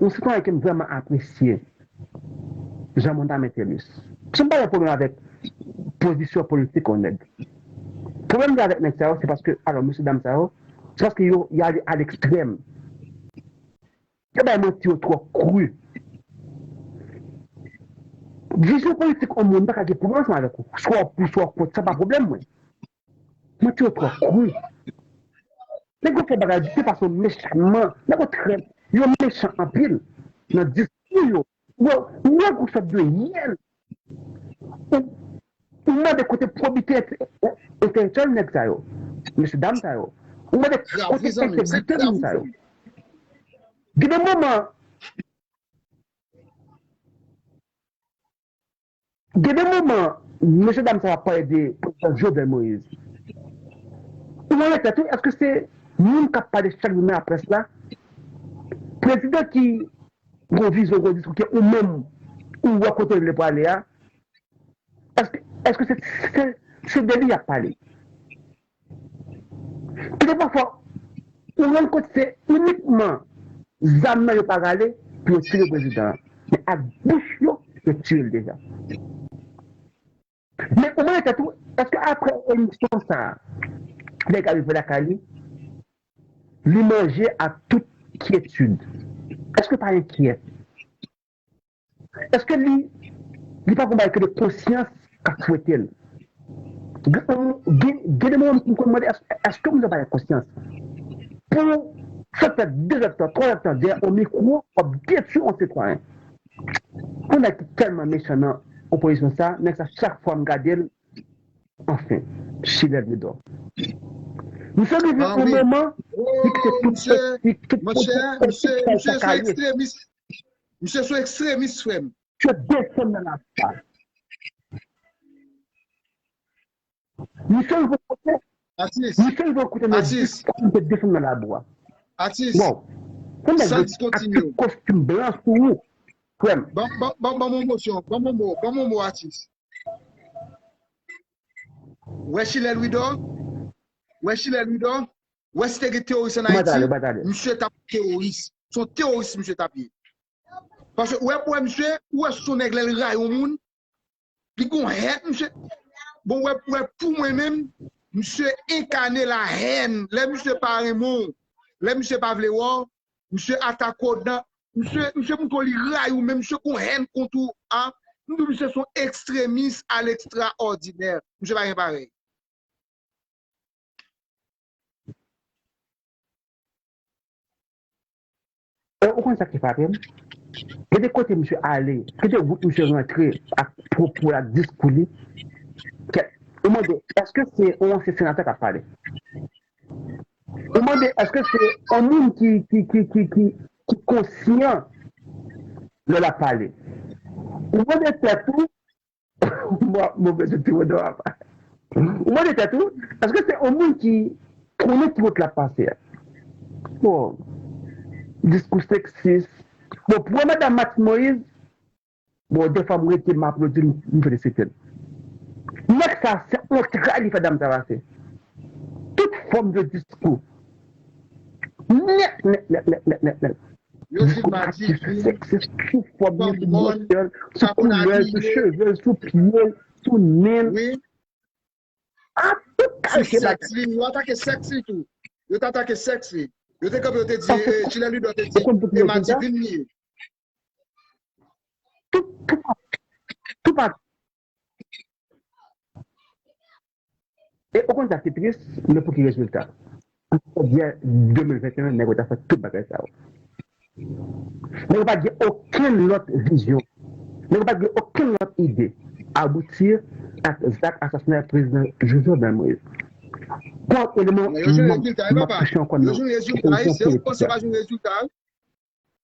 Yon sitwayen ke m vrèman apresye, Jean Monda Metellus. Si m pa gen pwoblèm avèk pozisyon politik yon nèg. Pwoblèm m gen avèk nèg sa yo, se paske, alò, mesye dam sa yo, se paske yo, y ale a lekstrèm. Yo bay manti yo twò kri. Vizyon politik yon moun pa ka gen pwoblèm ansanm avèk ou. Swa w pou, swa w kont, sa pa pwoblèm mwen. Manti yo twò kri. Nèg yo fè bagay de fason mechanman. Nèg yo trè, yo mechan anpil nan diskou yo. Ou wè, ou wè yon sòt de yèl. Ou, ou mande kote pwobite ente-, entelektyèl nèg sa yo, mesye dam sa yo. Ou mande kote entegrite moun sa yo. Gen de moman, gen de moman, mesye dam sa yo ap pale de prezidan Jovenel Moïse. Ou mande tèt ou, èske se moun k ap pale chak jou nan laprès la? Prezidan ki gon vizyon, gon diskou ke ou menm, ou wè kote l vle prale a, èske, èske se, se, se de li y ap pale? Gen de pafwa, ou rann kont se inikman zam nan yo pa rale pou yo tire prezidan an. Men ak bouch yo, yo tire l deja. Men ou mande tèt ou, èske apre emisyon sa a, nèg la rive lakay li, li manje ak tout kyetid? Èske pa enkyè? Èske li, li pa gon bagay ke de konsyans k ap fwete l? Gen, gen, gen de moman m konn mande, èske, èske moun nan pa gen konsyans? Pou w fè pèd de zèdtan, twa zèdtan dèyè yon mikwo, w ap detwi yon sitwayen. Yon nèg ki tèlman mechan nan opozisyon sa, nèg sa chak fwa m gade l, anfen, chilè vle dò. Misye rive yon moman, li kite tout politik, tout pwojè, tout sa ka ye. Misye se yon ekstremis, frè m. Misye desann nan lafwa. Misye rive kote, misye rive kote nan diskou, misye desann nan labou a. Bon, pou nèg yo ap tout kostim blan sou ou, frè m. Ban m yon mo, ban m yon mo, ban m yon mo, atis. Wè Chilè Lwido, wè Chilè Lwido, wè si te gen teworis ann Ayiti, misye t ap teworis. Se yon teworis misye t ap ye. Paske wè, wè misye, ou wè se yon nèg lè l rayi yon moun, li gon hèn, misye. Bon, wè, wè, pou mwen menm, misye enkane la hèn. Lè misye pa renmen w, lè misye pa vle wè w, misye atake w nan, misye, misye montre w li rayi w, men misye gon hèn kont ou, a. M di w, misye se yon ekstremis a lekstraòdinè. Misye pa gen parèy. E ou konn sa ki frape m? Gade kote misye ale, gade wout misye rantre ak pwopo l ak diskou li. Kè, ou mande, èske se yon ansyen senatè k ap pale? Ou mande, èske se yon moun ki, ki, ki, ki, ki, ki konsyan lè l ap pale? Ou mande tèt ou, Mwen, mwen bezwen ti mande w apa. Ou mande tèt ou, èske se yon moun ki konnen ki wout l ap pase a? Bon, diskou seksis. Bon, pou madanm Martine Moïse, bon, defwa m rete, m aplodi l, m felisite l. Nèg sa, se yon tray li fè dam sa pase. Tout fòm de diskou. Nèt, nèt, nèt, nèt, nèt, nèt, nèt. Yo di l pa di, sou fòm li, sou mòsyè l, sou koulè l, sou cheve l, sou pye l, sou nen l. Wi. A tout kalite bagay. Sou sèks li, yo atake sèks li tou. Yo t atake sèks li. Yo te kanpe, yo te di, eh, Chilè Lwido te di, e Madivin li ye. Tout, tout, tout, E ou konn sa ki tris, men pou ki rezilta? Jodi a, de mil venteyen, nèg yo ta fè tout bagay sa yo. Nèg yo pa t gen okenn lòt vizyon. Nèg yo pa t gen okenn lòt ide abouti ak zak asasina prezidan Jovenel Moïse. Kòm eleman, m ap touche ankò nan kesyon politik la.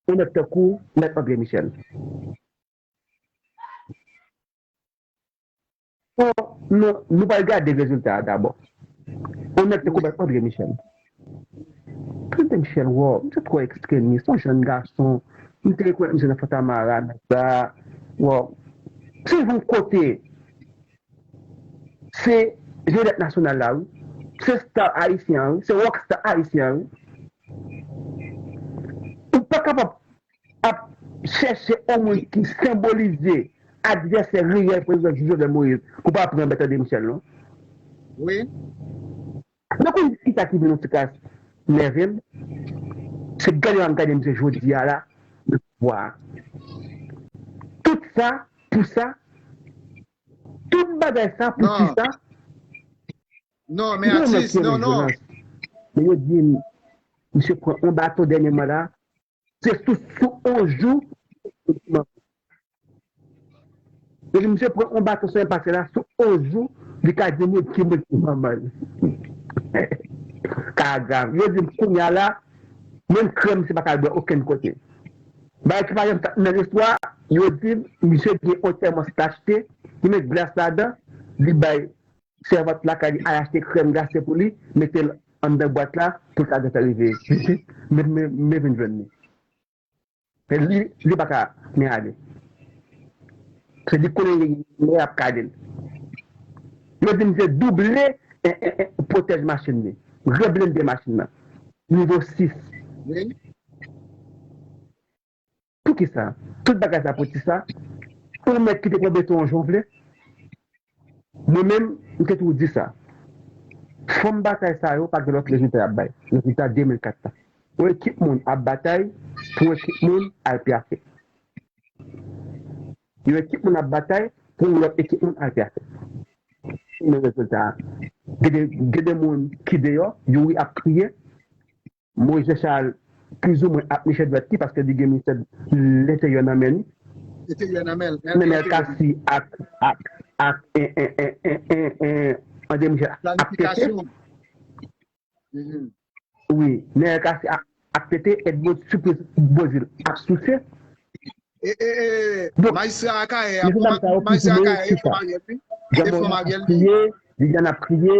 Yon nèg tankou Mèt André Michel. Bon, nou, nou pral gade rezilta a dabò. Yon nèg tankou Mèt André Michel. André Michel, wow, misye twò ekstremis, se yon jèn gason. M te rekonèt misye nan Fontamara, nèg sa. Wow. Se yon kote, se vedèt nasyonal la, wi. Se star ayisyen an, wi. Se rockstar ayisyen an, wi. Ou pa kapab ap chèche yon moun ki senbolize advèsè reyèl prezidan Jovenel Moïse pou pa pran Mèt André Michel, non? Wi. Nou konn kisa ki vin yon ti kras nève m? Se gade w ap gade misye jodi a la, nan pouvwa a. Tout sa, pou sa, tout bagay sa, pou kisa? Non, men atis, non, non. Men yo di m, misye pran yon baton dènyèman la, Se sou, sou yon jou. Epi misye pran yon baton sou yon pase la, sou yon jou, li ka di moun ki moun ki manman l. Ka grav. Yo di m kounye a la, menm krèm misye pa ka bwè okenn kote. Bagay ki pa janm fèt nan listwa, yo di m, misye gen yon tèmòs l achte, li met glas ladan, li bay sèvant lakay li al achte krèm glase pou li, mete l anndan bwat la pou l ka gentan rive. Men, men, men vin jwenn li. Men li, li pa ka men ale. Se li konnen y ap gade l. Yo di m se double, e, e, e, pwotèj machin li. Reblende machin nan. Nivo sis. Poukisa? Tout bagay sa pou ti sa? Ou mèt kite pran beton an jan w vle? Mwen menm, m te toujou di sa. Fanm batay sa yo pa gen lòt rezilta y ap bay. Rezilta de mil kat la. Yon ekip moun ap batay pou yon ekip moun al pyafe. Yon ekip moun ap batay pou yon lòt ekip moun al pyafe. Men rezilta a. Gen de, gen de moun ki deyò, Youri ap kriye, Moïse Jean Charles plizoumwen ap niche dwèt li paske li gen ministè lenteryè nan men li. Lenteryè nan men l. Nenel Cassy ak, ak, ak, en, en, André Michel ap tete. Wi, nèg kase ak, ak tete, Edmond sipriz Bozil ap souse. E, e, e, Donk, majistra Akayè a, mesye dam sa yo, pou majistra Akayè, e fanm Ariel li. E fanm Ariel li. Viviane ap kriye.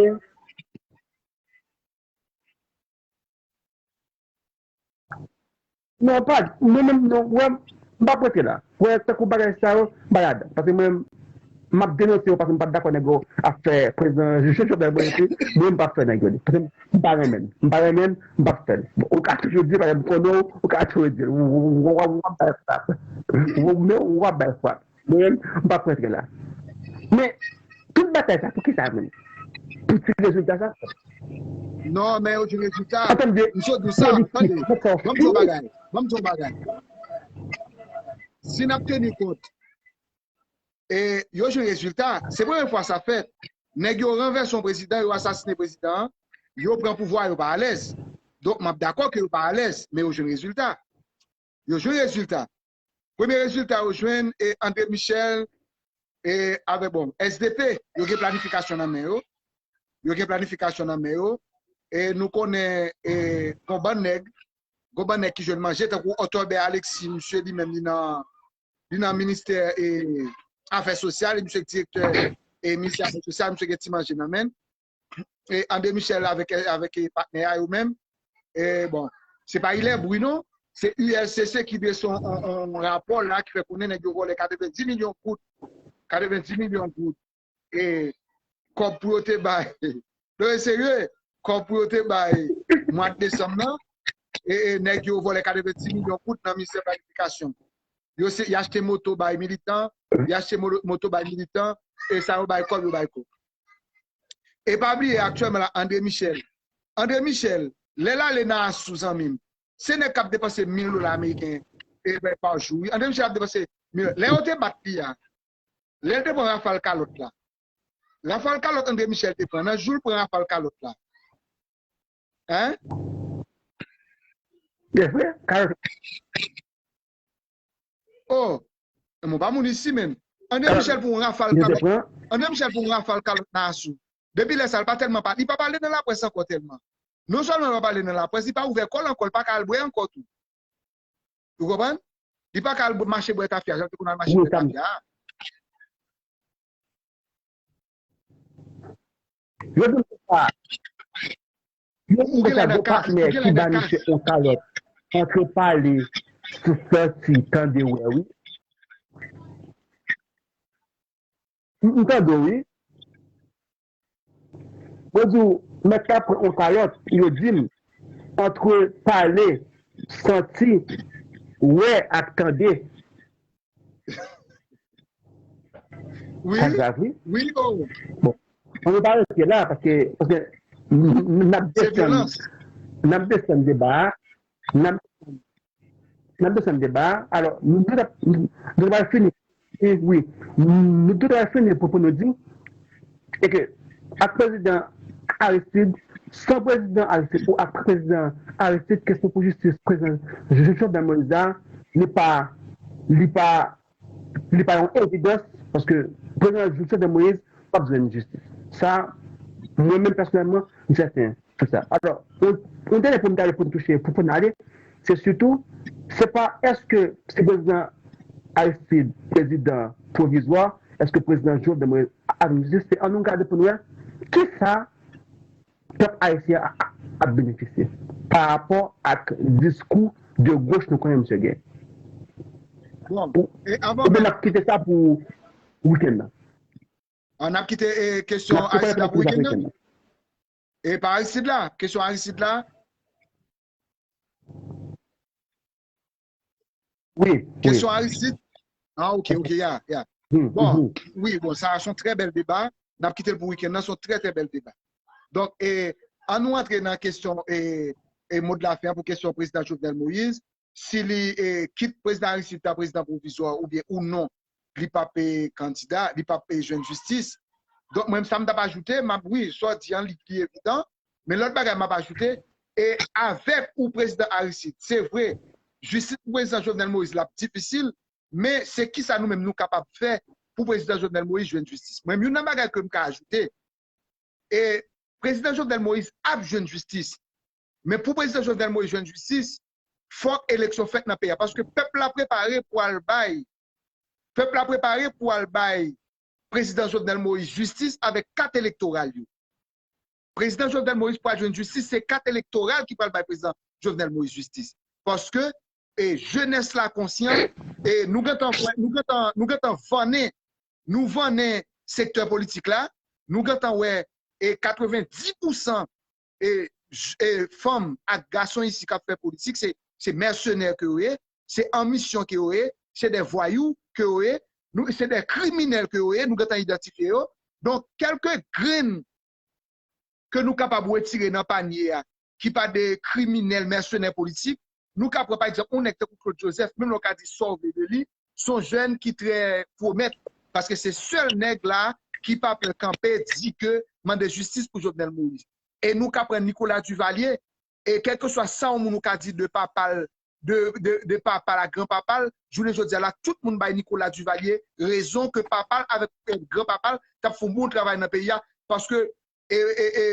Non, pa, mwen menm, non, wè, m p ap rantre la. Wè, tankou bagay sa yo, m pa ladan. Paske mwen, m ap denonse yo, paske m pa t dakò nèg yo ap fè prezidan Jovenel Moïse, mwen, m p ap fè nèg yo li. Paske m pa renmen l. M pa renmen l, m p ap fè l. Bon, ou ka toujou di, paske m konnen w, ou ka toujou di, w, w, w, w, w ap bay frap. W, w, w ap bay frap. Mwen menm, m p ap rantre la. Men, tout batay sa, pou ki sa menm? Pou ti rezilta sa? Non, men yo jwenn rezilta. An tèm de politik, sa w fè. Ban m di w bagay. Ban m di w bagay. Si n ap teni kont, e, yo jwenn rezilta, se premye fwa sa fèt. Nèg yo ranvèse yon prezidan, yo asasine prezidan an, yo pran pouvwa, yo pa alèz. Donk, m ap dakò ke yo pa alèz, men yo jwenn rezilta. Yo jwenn rezilta. Premye rezilta yo jwenn, e André Michel, e avèk, bon, S D P, yo gen planifikasyon nan men yo. Yo gen planifikasyon nan men yo. E nou konnen, e, gon bann nèg, gon bann nèg ki jwenn manje, tankou Otobè Alexis, misye li menm, li nan, li nan ministè, e, afè sosyal, e misye direktè, e, ministè afè sosyal, misye gen ti manje nan men l. E André Michel avèk, avèk, e, patnè a yo menm. E, bon, se pa Hilaire Bru non, se U L C C ki drese yon, yon, yon rapò la ki fè konnen nèg yo vòlè katrevenndis milyon goud, katrevenndis milyon goud, e kòb pou yo te bay. Non, e serye, kòb pou yo te bay mwa desanm nan, e, e nèg yo vòlè katrevenndis milyon goud nan ministè planifikasyon. Yo se, y achte moto bay militan, y achte mo-, moto bay militan, e sa yo bay kòb, yo bay kòb. E pa bliye aktyèlman la, André Michel. André Michel, lè l ale nan Asou, zanmi m, se nèg k ap depanse mil dola ameriken, e, pa jou, wi. André Michel ap depanse mil. Lè yo te bat li a, lè l te pran rafal kalòt la, rafal kalòt André Michel te pran, nan jou l pran rafal kalòt la. Hein? Byen vre, kalòt. Oh, men w pa moun isi, menm. André Michel pou yon rafal kalòt. André Michel pou yon rafal kalòt nan Asou. Depi lè sa, l pa tèlman pa, li pa pale nan laprès ankò tèlman. Non sèlman li pa pale nan laprès, li pa ouvè kò l ankò, li pa ka al bwè ankò tou. Ou konprann? Li pa ka al bw-, mache bwè tafya, jan l te konn al mache bwè tafya a. Yo di m konsa, yo di m konsa, gon patnè ki ba misye yon kalòt antre pale sou sòti tande wè, wi. M, m tande w, wi. Yo di w, mèt la pran yon kalòt, yo di m, antre pale, santi, wè ak tande. Wi, sa grav, wi. Wi, oh. Bon, ann nou pa rete la, paske, paske n, n, n ap desann, n ap desann deba a, n ap, n ap desann deba a. Alò, nou, nou, nou, nou pral fini. E wi, nou tout ap fini pou, pou nou di, e ke ak prezidan Aristide, san prezidan Aristide ou ak prezidan Aristide, kesyon pou jistis prezidan Jovenel Moïse la, li pa, li pa, li pa yon evidans, paske prezidan Jovenel Moïse p ap jwenn jistis. Sa, mwen menm pèsonèlman, m sèten. Tout sa. Alò, yon, yon dènye pwen m ta vle pou n touche, pou, pou n ale, se sitou, se pa èske se prezidan Aristide, prezidan pwovizwa, èske prezidan Jovenel Moïse ap jwenn jistis, se ann nou gade pou n wè kisa pèp ayisyen a, a, ap benefisye pa rapò ak diskou de goch nou konnen misye gen. Bon, e avan menm, n ap kite sa pou wikenn nan. An ap kite, e, kesyon Aristide la pou wikenn nan? E pa Aristide la, kesyon Aristide la? Wi, wi. Kesyon Aristide? Ah, ok, ok, ya, ya. Bon, wi, bon, sa a se yon trè bèl deba. N ap kite l pou wikenn nan, se yon trè, trè bèl deba. Donk, e, ann nou antre nan kesyon, e, e, mo de la fen an pou kesyon prezidan Jovenel Moïse. Si li, e, kit prezidan Aristide ta prezidan pwovizwa oubyen ou non, li p ap, e, kandida, li p ap, e, jwenn jistis. Donk, mwen, sa m t ap ajoute, m ap, wi, sa w di an, li, li evidan, men lòt bagay m ap ajoute, e avèk ou prezidan Aristide, se vre, jistis pou prezidan Jovenel Moïse la ap difisil, men se kisa nou menm nou kapab fè pou prezidan Jovenel Moïse jwenn jistis. Mwen, youn nan bagay ke m ka ajoute, e prezidan Jovenel Moïse ap jwenn jistis. Men pou prezidan Jovenel Moïse jwenn jistis, fòk eleksyon fèt nan peyi a. Paske pèp la prepare pou al bay, pèp la prepare pou al bay prezidan Jovenel Moïse jistis avèk kat elektoral yo. Prezidan Jovenel Moïse pral jwenn jistis, se kat elektoral ki pral bay prezidan Jovenel Moïse jistis. Paske e jenès la konsyan, e nou gentan, nou gentan, nou gentan vannen, nou vannen sektè politik la, nou gentan wè e katrevenndis pousan e, e fanm ak gason isi k ap fè politik, se, se mèsenè ke yo ye, se an misyon ke yo ye, se de vwayou ke yo ye, nou, se de kriminèl ke yo ye, nou gentan idantifye yo. Donk, kèlke grenn ke nou kapab retire nan panye a, ki pa de kriminèl, mèsenè politik, nou ka pran, pa egzanp, yon nèg tankou Claude Joseph, menm lè w ka di sa w vle de li, se yon jèn ki trè pwomèt, paske se sèl nèg la ki pa pè kanpe di ke mande jistis pou Jovenel Moïse. E nou ka pran Nicolas Duvalier, e kèlkeswa sa yon moun ou ka di de papa l, de, de, de papa l ak granpapa l, jounen jodi a la, tout moun bay Nicolas Duvalier rezon ke papa l avèk, e, granpapa l t ap fè yon bon travay nan peyi a, paske e, e, e,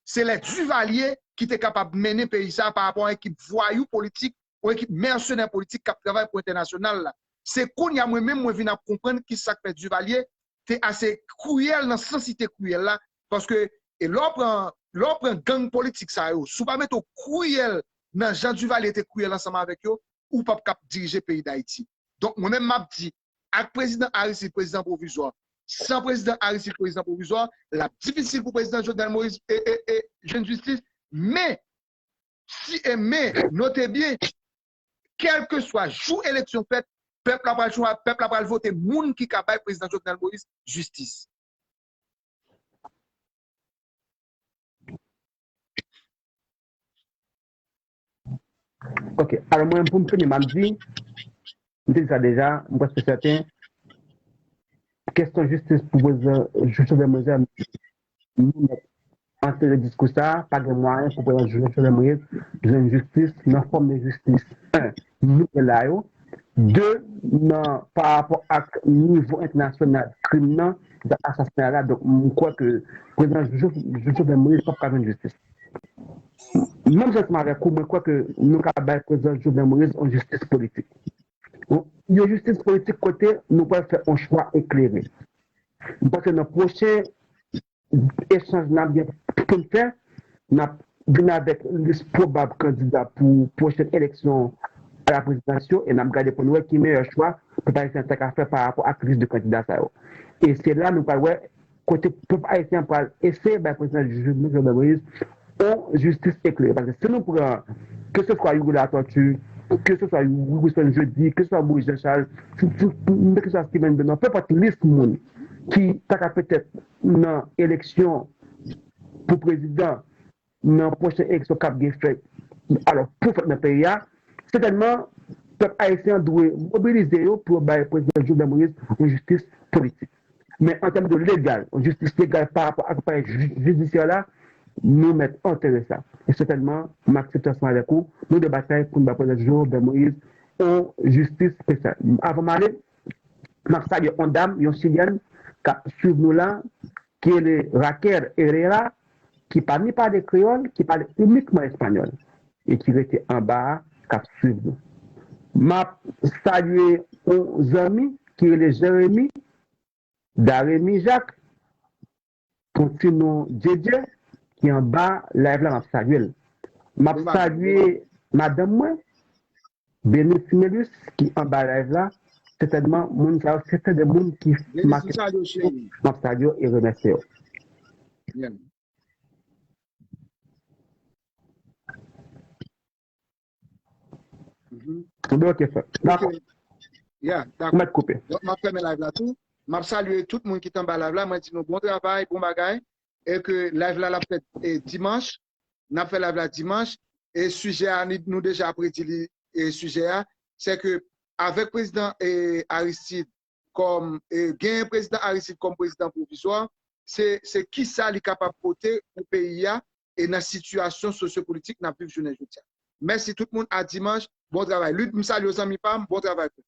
se lè Duvalier ki te kapab mennen peyi sa a pa rapò a yon ekip vwayou politik, yon ekip mèsenè politik k ap travay pou entènasyonal la. Se kounye a mwen menm mwen vin ap konprann ki sa k fè Duvalier te ase kriyèl nan sans li te kriyèl la, paske e lè w pran, lè w pran gang politik sa yo, si w pa mete w kriyèl nan jan Duvalier te kriyèl ansanm avèk yo, ou p ap kab dirije peyi Dayiti. Donk, mwen menm m ap di, ak prezidan Aristide, prezidan pwovizwa, san prezidan Aristide, prezidan pwovizwa, l ap difisil pou prezidan Jovenel Moïse e, e, e, jwenn jistis. Men, si e men, note byen, kèlkeswa jou eleksyon fèt, pèp la pral chwa, pèp la pral vote moun ki ka bay prezidan Jovenel Moïse jistis. Ok, alò mwen, pou m fini, m ap di, m te di sa deja, m prèske sèten, kesyon jistis pou prezidan Jovenel Moïse, nou mèt antere diskou sa a, pa gen mwayen pou prezidan Jovenel Moïse jwenn jistis nan fòm de jistis, en, nou gen la yo, de, nan, pa rapò ak nivo entènasyonal krim nan, zak asasinay la, donk, m kwè ke prezidan Jo-, Jovenel Moïse p ap ka jwenn jistis. Menm jan ansanm avèk ou, mwen kwè ke nou ka bay prezidan Jovenel Moïse yon jistis politik. Yon, yon jistis politik kote nou pral fè yon chwa eklere. M panse nan pwochen echanj n ap gen pou n fè, n ap vin avèk lis pwobab kandida pou pwochèn eleksyon a la prezidans yo, e n ap gade pou n wè ki meyè chwa pèp ayisyen an ta ka fè pa rapò ak lis de kandida sa yo. E se la nou pral wè kote pèp ayisyen an pral eseye bay prezidan Jovenel Moïse yon jistis eklere. Paske si nou pran, keseswa Hugo Latortue, keseswa Wilson Jeudi, keseswa Moïse Jean Charles, si, si, keseswa Steven Benoît, nenpòt lis moun ki ta ka petèt nan eleksyon pou prezidan nan pwochen eleksyon k ap gen fèt, alò, pou fèt nan peyi a, sètènman, pèp ayisyen an dwe mobilize yo pou yo bay prezidan Jovenel Moïse yon jistis politik. Men an tèm de legal, yon jistis legal pa rapò ak aparèy ji-, jidisyè la, nou mèt antere sa. E sètènman, m aksepte ansanm avèk ou, nou dwe batay pou n bay prezidan Jovenel Moïse yon jistis espesyal. Avan m ale, m ap salye yon dam, yon chilyèn, k ap swiv nou la, ki rele Raquel Herrera, ki pa ni pale kreyòl, ki pale inikman espanyòl, e ki rete anba a, k ap swiv nou. M ap salye yon zanmi ki rele Jeremy, Daremy Jacques, pou ti non Djedje, ki anba live la, m ap salye l. M ap salye madanm mwen, Bénis Melus, ki anba live la. Sètènman, moun sa yo, se te de moun ki make. M ap salye yo e remèsye yo. Tande, ok, frè. Dakò. Ya, dakò. Ou mèt koupe. Donk, m ap fèmen live la tou. M ap salye tout moun ki t anba live la. Mwen di nou bon travay, bon bagay. E ke live la, l ap fèt, e, dimanch. N ap fè live la dimanch. E sijè a, ni, nou deja predi li, e sijè a. Se ke avèk prezidan, e, Aristide, kòm, e, genyen prezidan Aristide kòm prezidan pwovizwa, se, se kisa li kapab pote pou peyi a e nan sitiyasyon sosyopolitik n ap viv jounen jodi a. Mèsi tout moun, a dimanch, bon travay. Lid, m salye w zanmi pa m, bon travay frè.